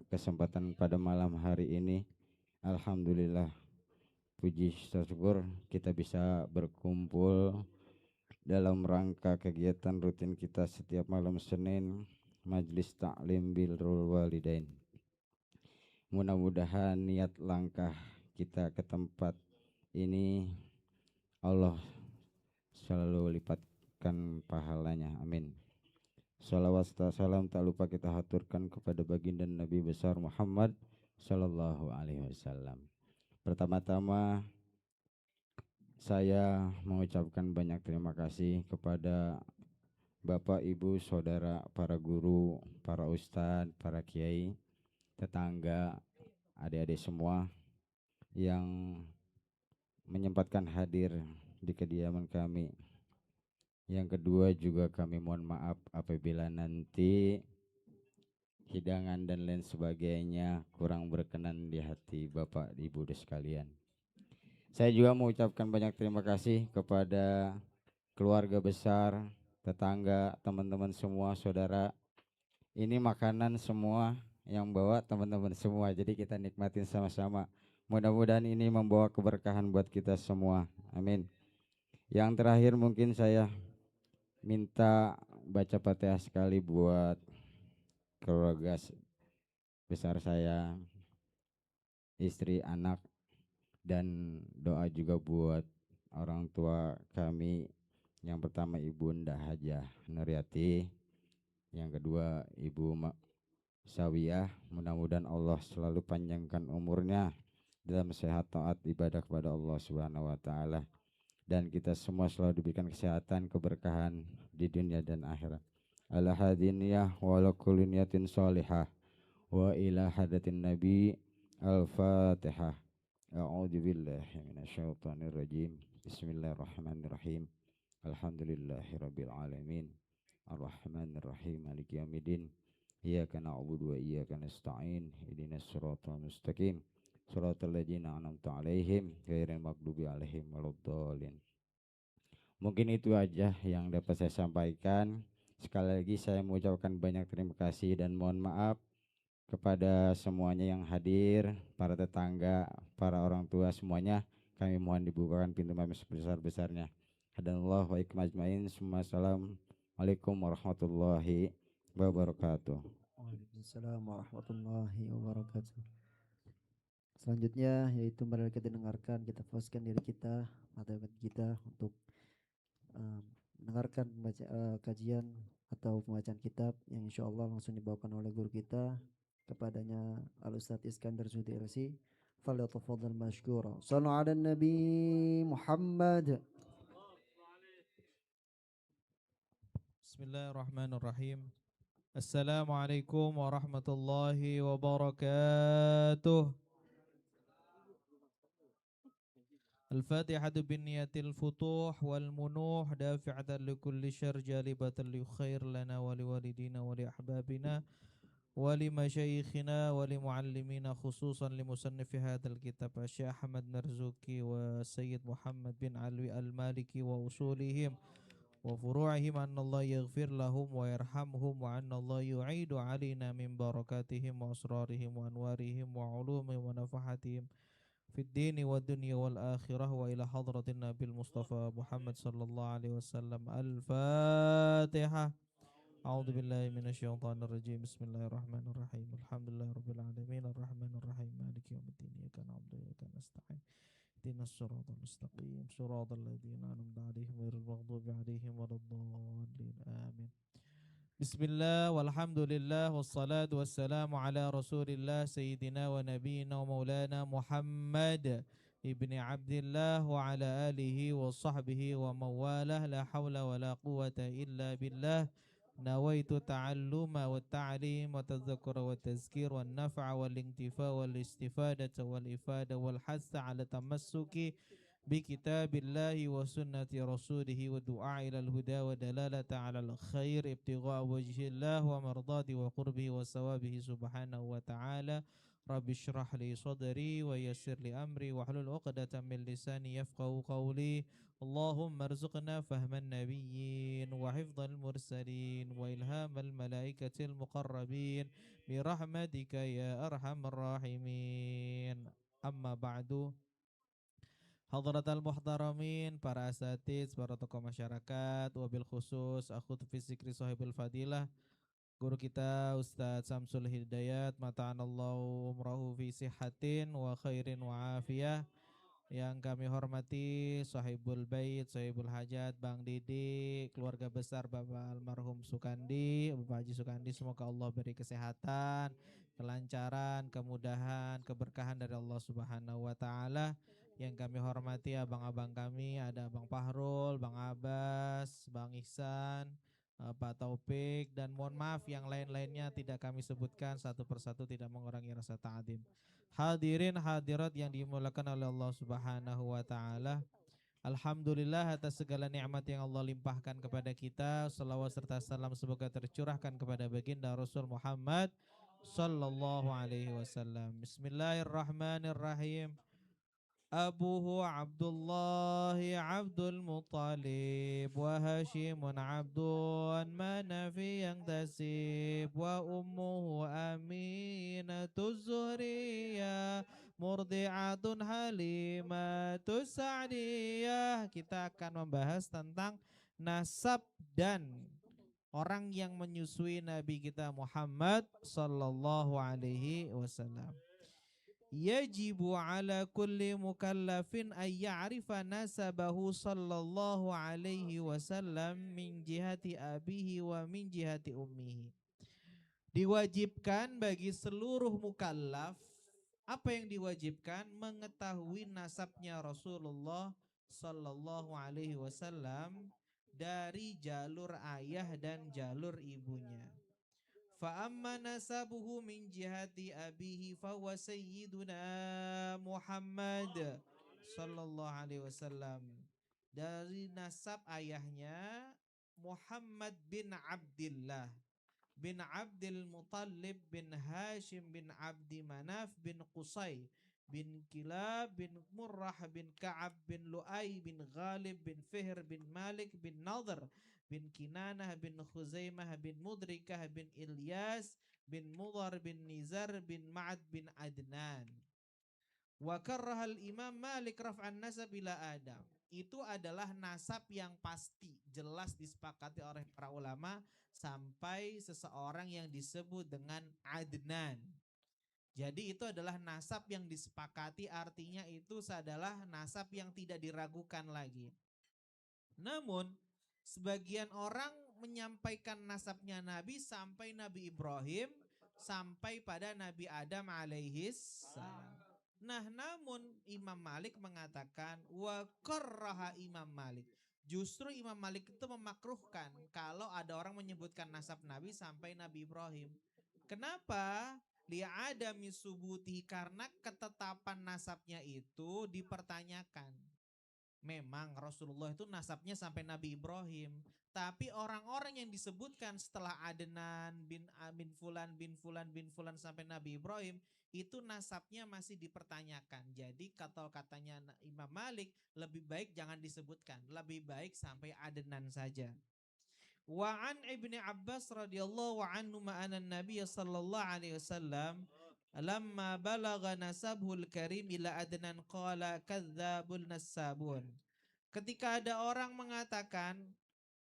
kesempatan pada malam hari ini, alhamdulillah, puji syukur kita bisa berkumpul dalam rangka kegiatan rutin kita setiap malam Senin, Majelis Ta'lim Birrul Walidain. Mudah-mudahan niat langkah kita ke tempat ini Allah selalu lipatkan pahalanya, amin. Salawat serta salam tak lupa kita haturkan kepada baginda Nabi besar Muhammad Sallallahu Alaihi Wasallam. Pertama-tama saya mengucapkan banyak terima kasih kepada Bapak, Ibu, Saudara, para guru, para ustadz, para kiai, tetangga, adik-adik semua yang menyempatkan hadir di kediaman kami. Yang kedua juga kami mohon maaf apabila nanti hidangan dan lain sebagainya kurang berkenan di hati Bapak Ibu sekalian. Saya juga mengucapkan banyak terima kasih kepada keluarga besar, tetangga, teman-teman semua, saudara. Ini makanan semua yang bawa teman-teman semua, jadi kita nikmatin sama-sama. Mudah-mudahan ini membawa keberkahan buat kita semua, amin. Yang terakhir mungkin saya minta baca Fatihah sekali buat keluarga besar saya, istri, anak, dan doa juga buat orang tua kami. Yang pertama Ibunda Hajah Nuryati, yang kedua Ibu Sawiyah. Mudah-mudahan Allah selalu panjangkan umurnya dalam sehat taat ibadah kepada Allah Subhanahu wa Ta'ala, dan kita semua selalu diberikan kesehatan, keberkahan di dunia dan akhirat. Ala hadiniyah wa ala kulli niyatin sholihah wa ila hadatin nabi. Al-Fatihah. A'udzu billahi minasyaitonir rajim. Bismillahirrahmanirrahim. Alhamdulillahirabbil alamin. Arrahmanir rahim. Maliki yaumiddin. Iyyaka na'budu wa iyyaka nasta'in. Ihdinas siratal mustaqim. Shiratal ladzina an'amta 'alaihim ghairil maghdubi 'alaihim waladdallin. Mungkin itu aja yang dapat saya sampaikan. Sekali lagi saya mengucapkan banyak terima kasih dan mohon maaf kepada semuanya yang hadir, para tetangga, para orang tua semuanya. Kami mohon dibukakan pintu maaf sebesar-besarnya. Hadanallahu wa iyyakum ajmain. Assalamualaikum warahmatullahi wabarakatuh. Waalaikumsalam warahmatullahi wabarakatuh. Selanjutnya yaitu mari kita dengarkan, kita fokuskan diri kita, mata kita untuk um, mendengarkan kajian atau pembacaan kitab yang insya Allah langsung dibawakan oleh guru kita kepadanya Al Ustadz Iskandar Zuhdi LC. Falyatafaddal mashkura. Sallu ala Nabi Muhammad. Bismillahirrahmanirrahim. Assalamualaikum warahmatullahi wabarakatuh. الفاتحة بالنية الفتوح والمنوح دافعة لكل شر جالبة لخير لنا ولوالدينا ولأحبابنا ولمشايخنا ولمعلمينا خصوصا لمصنف هذا الكتاب الشيخ أحمد مرزوقي والسيد محمد بن علوي المالكي وأصولهم وفروعهم أن الله يغفر لهم ويرحمهم وأن الله يعيد علينا من بركاتهم وأسرارهم وأنوارهم وعلومهم ونفحاتهم في الدين والدنيا والآخرة وإلى حضرة النبي المصطفى محمد صلى الله عليه وسلم. الفاتحة. أعوذ بالله من الشيطان الرجيم. بسم الله الرحمن الرحيم. الحمد لله رب العالمين الرحمن الرحيم مالك يوم الدين إياك نعبد وإياك نستعين اهدنا الصراط المستقيم صراط الذين أنعمت عليهم غير المغضوب عليهم ولا الضالين آمين. Bismillah walhamdulillah wassalatu wassalamu ala rasulillah sayyidina wa nabiyina wa maulana Muhammad ibni Abdillah wa ala alihi wa sahbihi wa mawalah la hawla wa la quwata illa billah nawaitu ta'alluma wa ta'lim wa tadhakura wa tazkir wa naf'a wal intifa wal istifadata wal ifada wal hassa ala tamassuki بكتاب الله وسنة رسوله ودعاء إلى الهدى ودلالة على الخير ابتغاء وجه الله ومرضاته وقربه وثوابه سبحانه وتعالى. رب اشرح لي صدري ويسر لي أمري واحلل عقدة من لساني يفقهوا قولي. اللهم ارزقنا فهم النبيين وحفظ المرسلين وإلهام الملائكة المقربين برحمتك يا أرحم الراحمين. أما بعد. Hadratal muhtaramin, para asatiz, para tokoh masyarakat, wabil khusus akhut fi zikri sahibul fadilah, guru kita Ustadz Samsul Hidayat, mata'anallahu umrahu fi sihatin wa khairin wa afiyah. Yang kami hormati sahibul bait, sahibul hajat, Bang Didi, keluarga besar Bapak almarhum Sukandi, Bapak Haji Sukandi, semoga Allah beri kesehatan, kelancaran, kemudahan, keberkahan dari Allah Subhanahu wa taala. Yang kami hormati abang-abang kami, ada Bang Fahrul, Bang Abbas, Bang Ihsan, Pak Taufik, dan mohon maaf yang lain-lainnya tidak kami sebutkan satu persatu, tidak mengurangi rasa ta'zim. Hadirin hadirat yang dimuliakan oleh Allah Subhanahu wa taala. Alhamdulillah atas segala nikmat yang Allah limpahkan kepada kita. Salawat serta salam semoga tercurahkan kepada baginda Rasul Muhammad sallallahu alaihi wasallam. Bismillahirrahmanirrahim. Abuhu Abdullah Abdul Muttalib wa Hashimun Abdun Manafi yang tasib wa ummuhu Aminatus Zuhriyah Murdi'atun Halimatus Sa'diyah. Kita akan membahas tentang nasab dan orang yang menyusui Nabi kita Muhammad sallallahu alaihi wasallam. Yajibu ala kulli mukallafin ay ya'rifa nasabahu sallallahu alaihi wasallam min jihati abihi wa min jihati ummihi. Diwajibkan bagi seluruh mukallaf, apa yang diwajibkan? Mengetahui nasabnya Rasulullah sallallahu alaihi wasallam dari jalur ayah dan jalur ibunya. Fa amma nasabuhu min jihati abihi fa huwa sayyiduna Muhammad sallallahu alaihi wasallam. Dari nasab ayahnya Muhammad bin Abdillah bin Abdul Muttalib bin Hashim bin Abdi Manaf bin Qusay bin Kilab bin Murrah bin Ka'ab bin Lu'ay bin Ghalib bin Fihr bin Malik bin Nadhr bin Kinanah bin Khuzaimah bin Mudrikah bin Ilyas bin Mudhar bin Nizar bin Ma'ad bin Adnan. Wa karrahal Imam Malik raf'an nasab ila Adam. Itu adalah nasab yang pasti jelas disepakati oleh para ulama sampai seseorang yang disebut dengan Adnan. Jadi itu adalah nasab yang disepakati, artinya itu adalah nasab yang tidak diragukan lagi. Namun sebagian orang menyampaikan nasabnya Nabi sampai Nabi Ibrahim sampai pada Nabi Adam alaihis salam. Nah, namun Imam Malik mengatakan wa qarraha Imam Malik. Justru Imam Malik itu memakruhkan kalau ada orang menyebutkan nasab Nabi sampai Nabi Ibrahim. Kenapa? Li'adami subuti, karena ketetapan nasabnya itu dipertanyakan. Memang Rasulullah itu nasabnya sampai Nabi Ibrahim, tapi orang-orang yang disebutkan setelah Adnan bin Fulan bin Fulan bin Fulan sampai Nabi Ibrahim itu nasabnya masih dipertanyakan. Jadi katanya Imam Malik, lebih baik jangan disebutkan, lebih baik sampai Adnan saja. Wa an Ibni Abbas radhiyallahu anhu ma'ana Nabi sallallahu alaihi wasallam lamma balagha nasabul karim ila Adnan qala kadzabul nasabun. Ketika ada orang mengatakan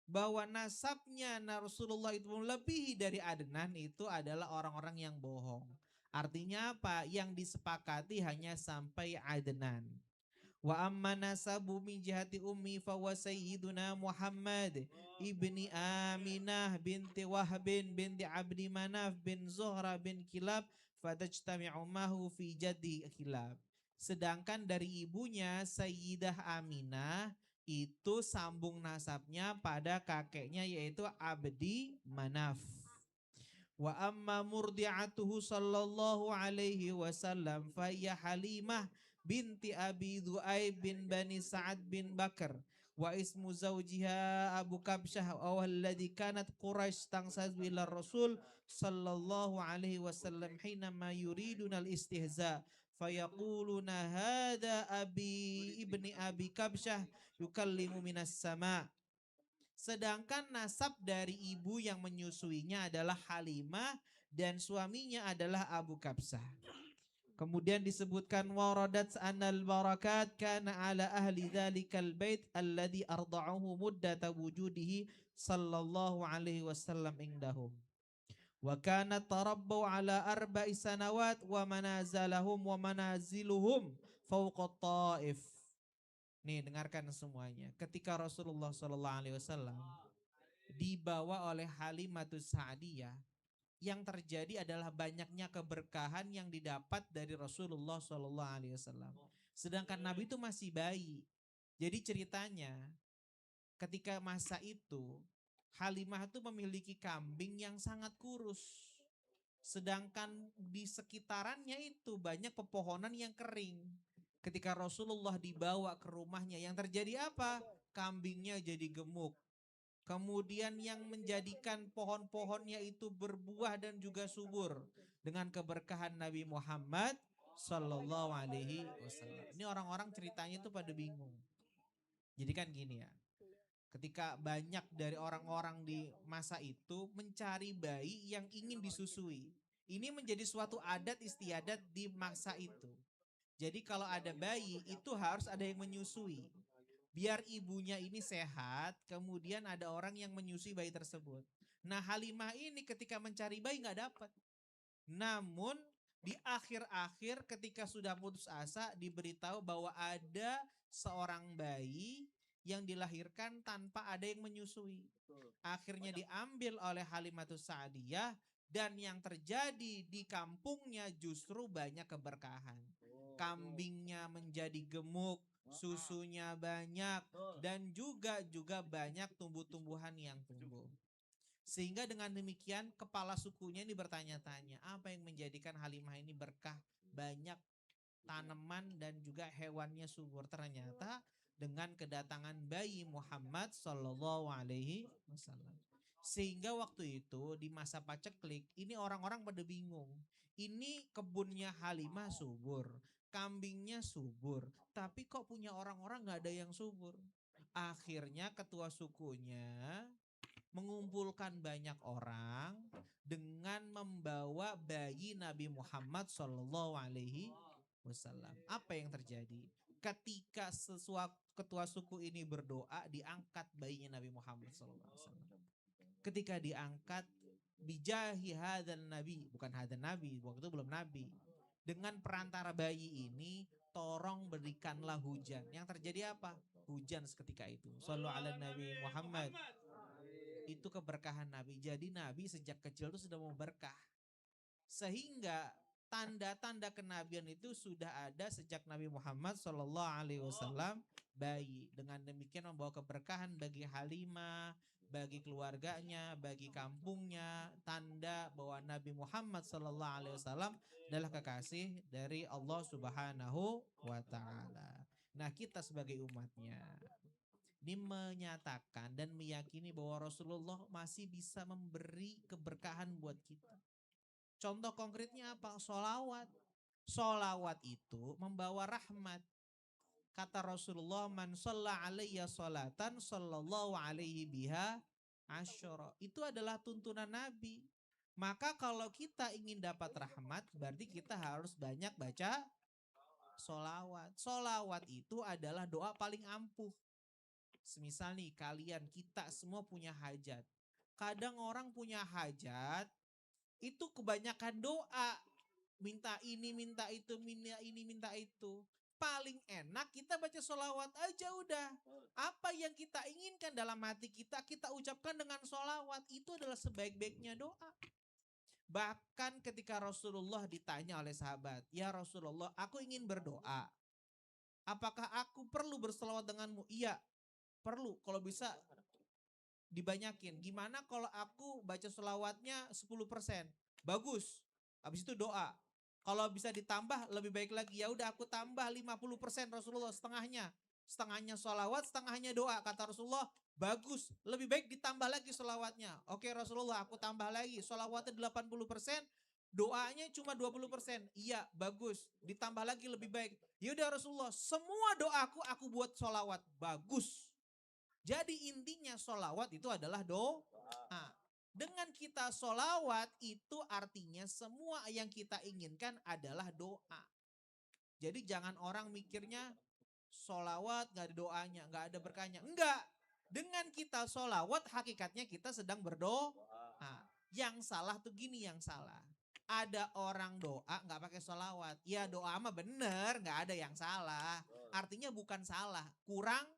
bahwa nasabnya Rasulullah itu melebihi dari Adnan, itu adalah orang-orang yang bohong. Artinya apa? Yang disepakati hanya sampai Adnan. Wa amma nasabu min jihati ummi fa wa sayyiduna Muhammad ibni Aminah binti Wahbin binti Abdi Manaf bin Zuhra bin Kilab fatajtami'u mahu fi jaddi Kilab. Sedangkan dari ibunya Sayyidah Aminah itu sambung nasabnya pada kakeknya yaitu Abdi Manaf. Wa amma murdi'atuhu sallallahu alaihi wasallam fa hiya Halimah binti Abi Dhu'aib bin Bani Sa'ad bin Bakar wa ismu zawjiha Abu Kabsyah alladhi kanat Quraisy tangsaz ila Rasul sallallahu alaihi wasallam hinama yuriduna al-istihza fayaquluna hadha abi ibni Abi Kabsyah yukallimu minas sama'. Sedangkan nasab dari ibu yang menyusuinya adalah Halimah dan suaminya adalah Abu Kabsyah. Kemudian disebutkan waradat anal barakat kana ala ahli dzalikal bait alladhi arda'uhu muddata wujudihi sallallahu alaihi wasallam indahum. Wa kana tarabbu ala arba'i sanawat wa manazalahum wa manaziluhum fawqa Taif. Nih, dengarkan semuanya. Ketika Rasulullah SAW dibawa oleh Halimatus Sa'diyah, yang terjadi adalah banyaknya keberkahan yang didapat dari Rasulullah SAW. Sedangkan Nabi itu masih bayi. Jadi ceritanya, ketika masa itu Halimah itu memiliki kambing yang sangat kurus. Sedangkan di sekitarannya itu banyak pepohonan yang kering. Ketika Rasulullah dibawa ke rumahnya, yang terjadi apa? Kambingnya jadi gemuk. Kemudian yang menjadikan pohon-pohonnya itu berbuah dan juga subur dengan keberkahan Nabi Muhammad Sallallahu Alaihi Wasallam. Ini orang-orang ceritanya itu pada bingung. Jadi kan gini ya, ketika banyak dari orang-orang di masa itu mencari bayi yang ingin disusui, ini menjadi suatu adat istiadat di masa itu. Jadi kalau ada bayi itu harus ada yang menyusui. Biar ibunya ini sehat, kemudian ada orang yang menyusui bayi tersebut. Nah, Halimah ini ketika mencari bayi nggak dapat. Namun di akhir-akhir ketika sudah putus asa diberitahu bahwa ada seorang bayi yang dilahirkan tanpa ada yang menyusui. Akhirnya diambil oleh Halimatus Sa'diyah dan yang terjadi di kampungnya justru banyak keberkahan. Kambingnya menjadi gemuk, susunya banyak, dan juga banyak tumbuh-tumbuhan yang tumbuh. Sehingga dengan demikian kepala sukunya ini bertanya-tanya, apa yang menjadikan Halimah ini berkah, banyak tanaman dan juga hewannya subur. Ternyata dengan kedatangan bayi Muhammad Sallallahu Alaihi Wasallam. Sehingga waktu itu di masa paceklik ini orang-orang pada bingung. Ini kebunnya Halimah subur, kambingnya subur, tapi kok punya orang-orang gak ada yang subur. Akhirnya ketua sukunya mengumpulkan banyak orang dengan membawa bayi Nabi Muhammad Sallallahu Alaihi Wasallam. Apa yang terjadi? Ketika ketua suku ini berdoa, diangkat bayinya Nabi Muhammad SAW. Ketika diangkat, bijahi hadan nabi, bukan hadan nabi, waktu itu belum nabi. Dengan perantara bayi ini, tolong berikanlah hujan. Yang terjadi apa? Hujan seketika itu. Shallu ala Nabi Muhammad. Itu keberkahan Nabi. Jadi Nabi sejak kecil itu sudah mau berkah. Sehingga tanda-tanda kenabian itu sudah ada sejak Nabi Muhammad SAW bayi. Dengan demikian membawa keberkahan bagi Halimah, bagi keluarganya, bagi kampungnya. Tanda bahwa Nabi Muhammad SAW adalah kekasih dari Allah Subhanahu wa Ta'ala. Nah, kita sebagai umatnya ini menyatakan dan meyakini bahwa Rasulullah masih bisa memberi keberkahan buat kita. Contoh konkretnya apa? Sholawat. Sholawat itu membawa rahmat. Kata Rasulullah, man shalla alayya sholatan sallallahu alaihi biha asyara. Itu adalah tuntunan Nabi. Maka kalau kita ingin dapat rahmat, berarti kita harus banyak baca sholawat. Sholawat itu adalah doa paling ampuh. Semisal nih kalian, kita semua punya hajat. Kadang orang punya hajat, itu kebanyakan doa. Minta ini, minta itu, minta ini, minta itu. Paling enak kita baca sholawat aja udah. Apa yang kita inginkan dalam hati kita, kita ucapkan dengan sholawat. Itu adalah sebaik-baiknya doa. Bahkan ketika Rasulullah ditanya oleh sahabat, ya Rasulullah, aku ingin berdoa. Apakah aku perlu berselawat denganmu? Iya, perlu. Kalau bisa dibanyakin. Gimana kalau aku baca selawatnya 10%? Bagus. Habis itu doa. Kalau bisa ditambah lebih baik lagi. Ya udah aku tambah 50% Rasulullah, setengahnya. Setengahnya selawat, setengahnya doa. Kata Rasulullah, bagus. Lebih baik ditambah lagi selawatnya. Oke Rasulullah, aku tambah lagi. Selawatnya 80%, doanya cuma 20%. Iya, bagus. Ditambah lagi lebih baik. Ya udah Rasulullah, semua doaku aku buat selawat. Bagus. Jadi intinya sholawat itu adalah doa. Dengan kita sholawat itu artinya semua yang kita inginkan adalah doa. Jadi jangan orang mikirnya sholawat gak ada doanya, gak ada berkahnya. Enggak. Dengan kita sholawat hakikatnya kita sedang berdoa. Yang salah tuh gini, yang salah. Ada orang doa gak pakai sholawat. Ya doa mah bener, gak ada yang salah. Artinya bukan salah, kurang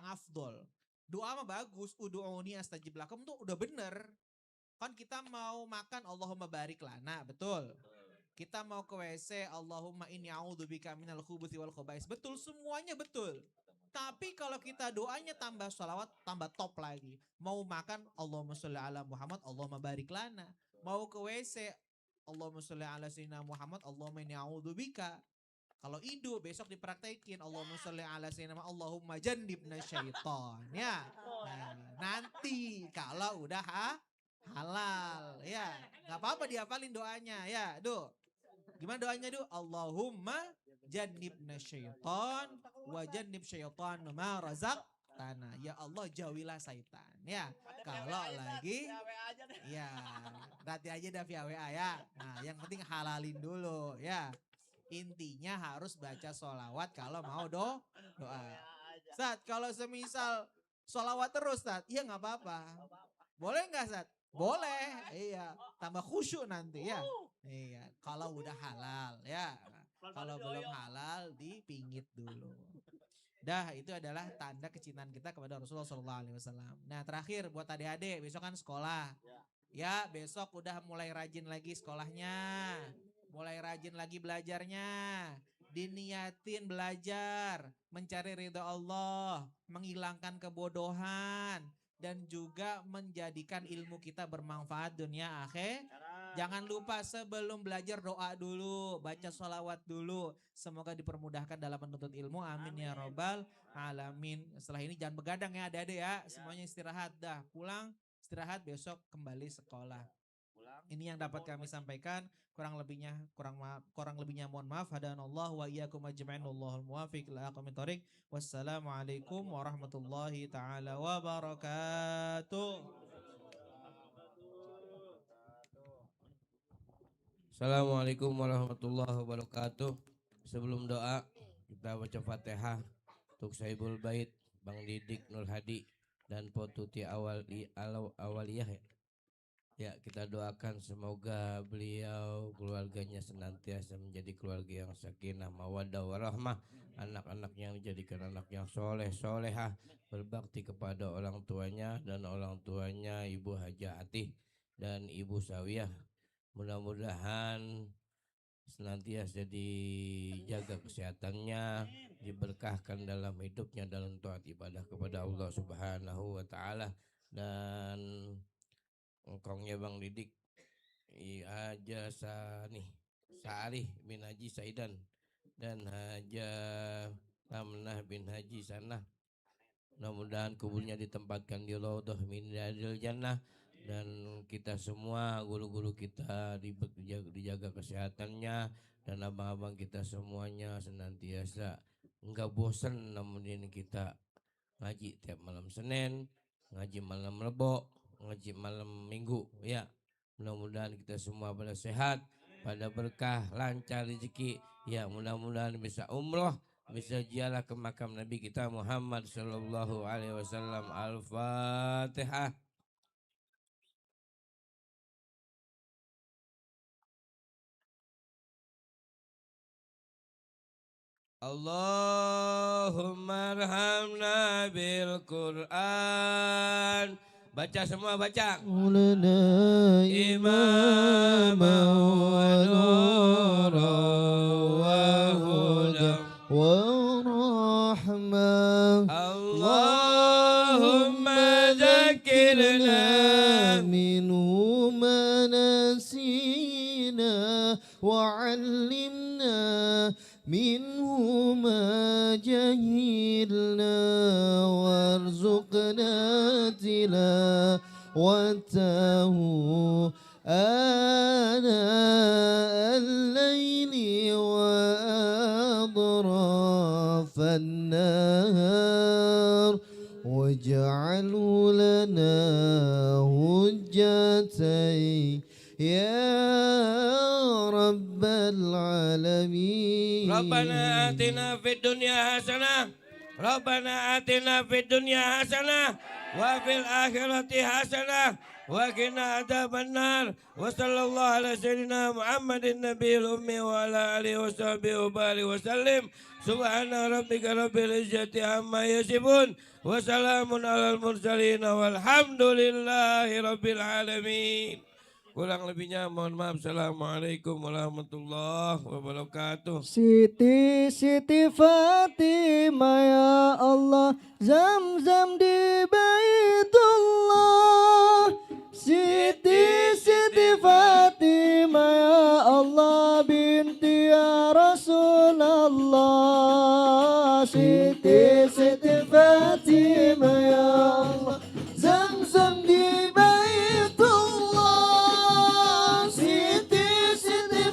afdol. Doa mah bagus, ud'uuni astajib lakum tuh udah bener. Kan kita mau makan Allahumma barik lana, betul. Kita mau ke WC, Allahumma inni a'udzubika minal khubuthi wal khobais. Betul, semuanya betul. Tapi kalau kita doanya tambah sholawat, tambah top lagi. Mau makan, Allahumma sholli ala Muhammad, Allahumma barik lana. Mau ke WC, Allahumma sholli ala sayyidina Muhammad, Allahumma inni a'udzubika. Kalau idu besok dipraktekin Allahumma sholli ala sayyidina Allahumma jannibna syaitan ya. Nah, nanti kalau udah halal ya, nggak apa-apa dihafalin doanya ya. Gimana doanya Allahumma jannibna syaitan wa jannib syaitan ma razaqtana. Ya Allah jauhilah syaitan ya. Kalau lagi ya berarti aja dah via WA ya. Nah, yang penting halalin dulu ya. Intinya harus baca sholawat kalau mau doa. Ustaz, kalau semisal sholawat terus Ustaz, iya gak apa-apa. Boleh gak Ustaz? Boleh, iya. Tambah khusyuk nanti ya. Iya, kalau udah halal ya. Kalau belum halal dipingit dulu. Dah, itu adalah tanda kecintaan kita kepada Rasulullah SAW. Nah, terakhir buat adik-adik, besok kan sekolah. Ya, besok udah mulai rajin lagi sekolahnya. Mulai rajin lagi belajarnya. Diniatin belajar, mencari ridha Allah, menghilangkan kebodohan, dan juga menjadikan ilmu kita bermanfaat dunia akhir. Jangan lupa sebelum belajar doa dulu, baca sholawat dulu. Semoga dipermudahkan dalam menuntut ilmu. Amin ya robbal alamin. Setelah ini jangan begadang ya adik-adik ya. Semuanya istirahat dah. Pulang istirahat, besok kembali sekolah. Ini yang dapat kami sampaikan. Kurang lebihnya mohon maaf. Hadanallahu wa iyyakum ajma'in. Wallahul muwaffiq ila aqwamit thoriq. Wassalamualaikum warahmatullahi taala wabarakatuh. Assalamualaikum warahmatullahi wabarakatuh. Sebelum doa kita baca Fatihah. untuk Saibul Bait, Bang Didik Nur Hadi dan Potuti Awaliyah ya. Ya, kita doakan semoga beliau keluarganya senantiasa menjadi keluarga yang sakinah mawaddah warahmah, anak-anaknya dijadikan anak yang soleh solehah, berbakti kepada orang tuanya dan orang tuanya Ibu Haja Atih dan Ibu Sawiyah. Mudah-mudahan senantiasa dijaga kesehatannya, diberkahkan dalam hidupnya dalam taat ibadah kepada Allah Subhanahu wa taala. Dan engkongnya Bang Didik Haja Sa'arih bin Haji Saidan dan Haja Ramnah bin Haji Sanah, mudah-mudahan kuburnya ditempatkan di Raudhah min Riyadil Jannah. Dan kita semua, guru-guru kita dijaga kesehatannya, dan abang-abang kita semuanya senantiasa enggak bosan nemenin kita ngaji tiap malam Senin, ngaji malam Rebo, ngaji malam Minggu ya. Mudah-mudahan kita semua pada sehat, pada berkah, lancar rezeki ya. Mudah-mudahan bisa umroh, bisa ziarah ke makam Nabi kita Muhammad sallallahu alaihi wasallam. Al-Fatihah. Allahumma arhamna bil Qur'an. Baca semua, baca. Maulana Imama wa nura wa huda wa rahmah. Allahumma zakirna minhu ma nasina wa 'allimna minhu ma jahilna warzuqna tilawatahu ana al-layli wa adrafan nahar waj'alhu lana hujjatayn ya rabbal alamin. Rabbana atina fid dunya hasanah, Rabbana atina fid dunya hasanah wa fil akhirati hasanah wa qina adzabannar. Wa sallallahu ala sayyidina Muhammadin nabiyil ummi wa ala alihi washabihi wa barik wa sallim. Subhana rabbika rabbil izzati amma yasifun wa salamun alal mursalin walhamdulillahi rabbil alamin. Kurang lebihnya mohon maaf. Assalamualaikum warahmatullahi wabarakatuh. Siti Fatimah ya Allah, Zam-Zam di Baitullah. Siti Fatimah ya Allah, binti ya Rasulullah. Siti Fatimah ya Allah, Zam-Zam di Baitullah. Siti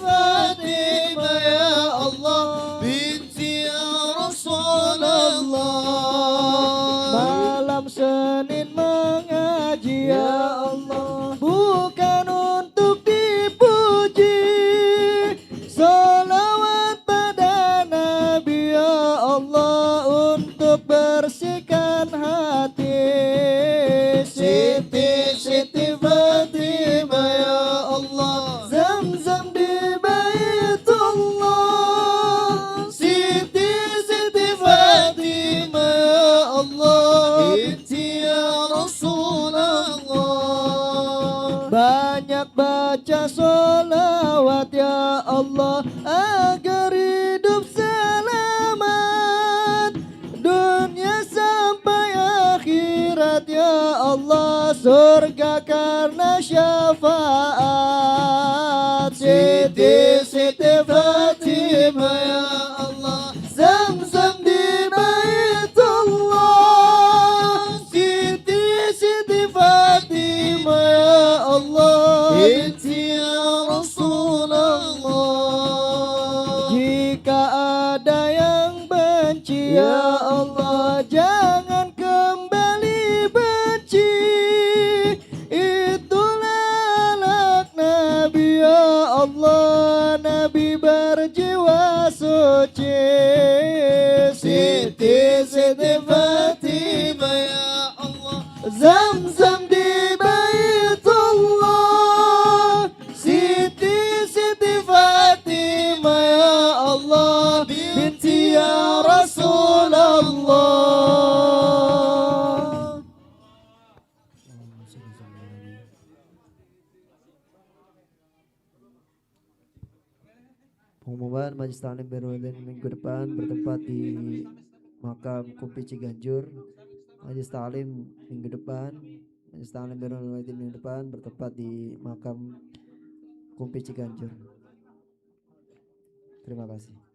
Fatimah ya Allah, binti ya Rasulullah. Malam Senin mengaji ya Allah, bukan untuk dipuji. Salawat pada Nabi ya Allah, untuk bersihkan hati. Siti Fatimah ya Allah, Zam-Zam di Baitullah. Siti Fatimah ya Allah, binti ya Rasulullah. Banyak baca sholawat ya Allah, agar hidup selamat dunia sampai akhirat ya Allah, surga karena syafaat. Siti Fatimah ya Allah, Zam-Zam di Baitullah. Siti Fatimah ya Allah, binti ya Rasulullah. Jika ada yang benci ya Allah, jangan kembali benci. Itulah laknat Nabi ya Allah. Zam-zam di Baitullah, Siti Fatimah ya Allah, binti ya Rasulullah. Pengumuman Majelis Taklim Berwalidain minggu depan bertempat di makam Kumpi Ciganjur. Majelis Taklim minggu depan, Majelis Taklim Berwalidain minggu depan bertempat di makam Kumpi Ciganjur. Terima kasih.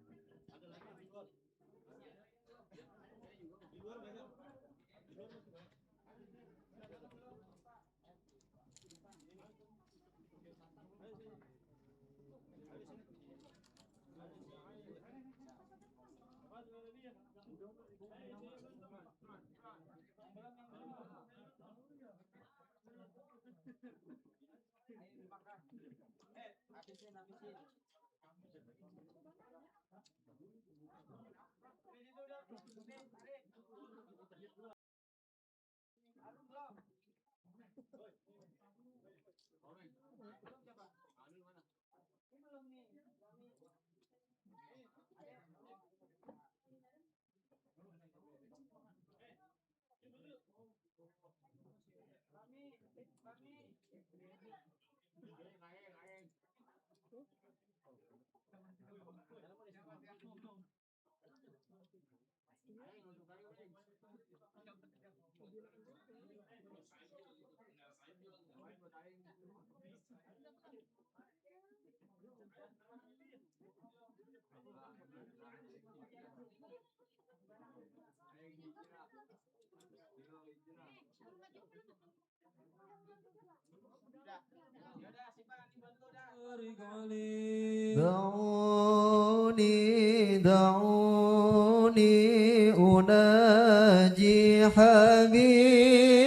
دعوني أناجي حبيبي.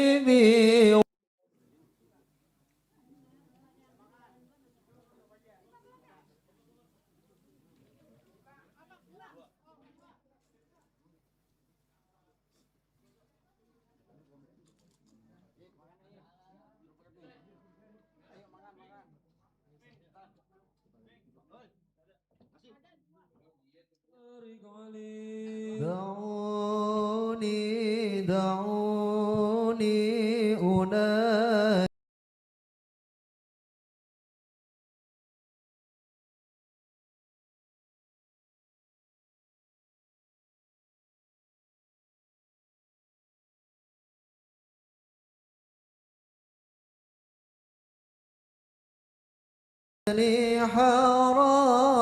دعوني أناجي حرام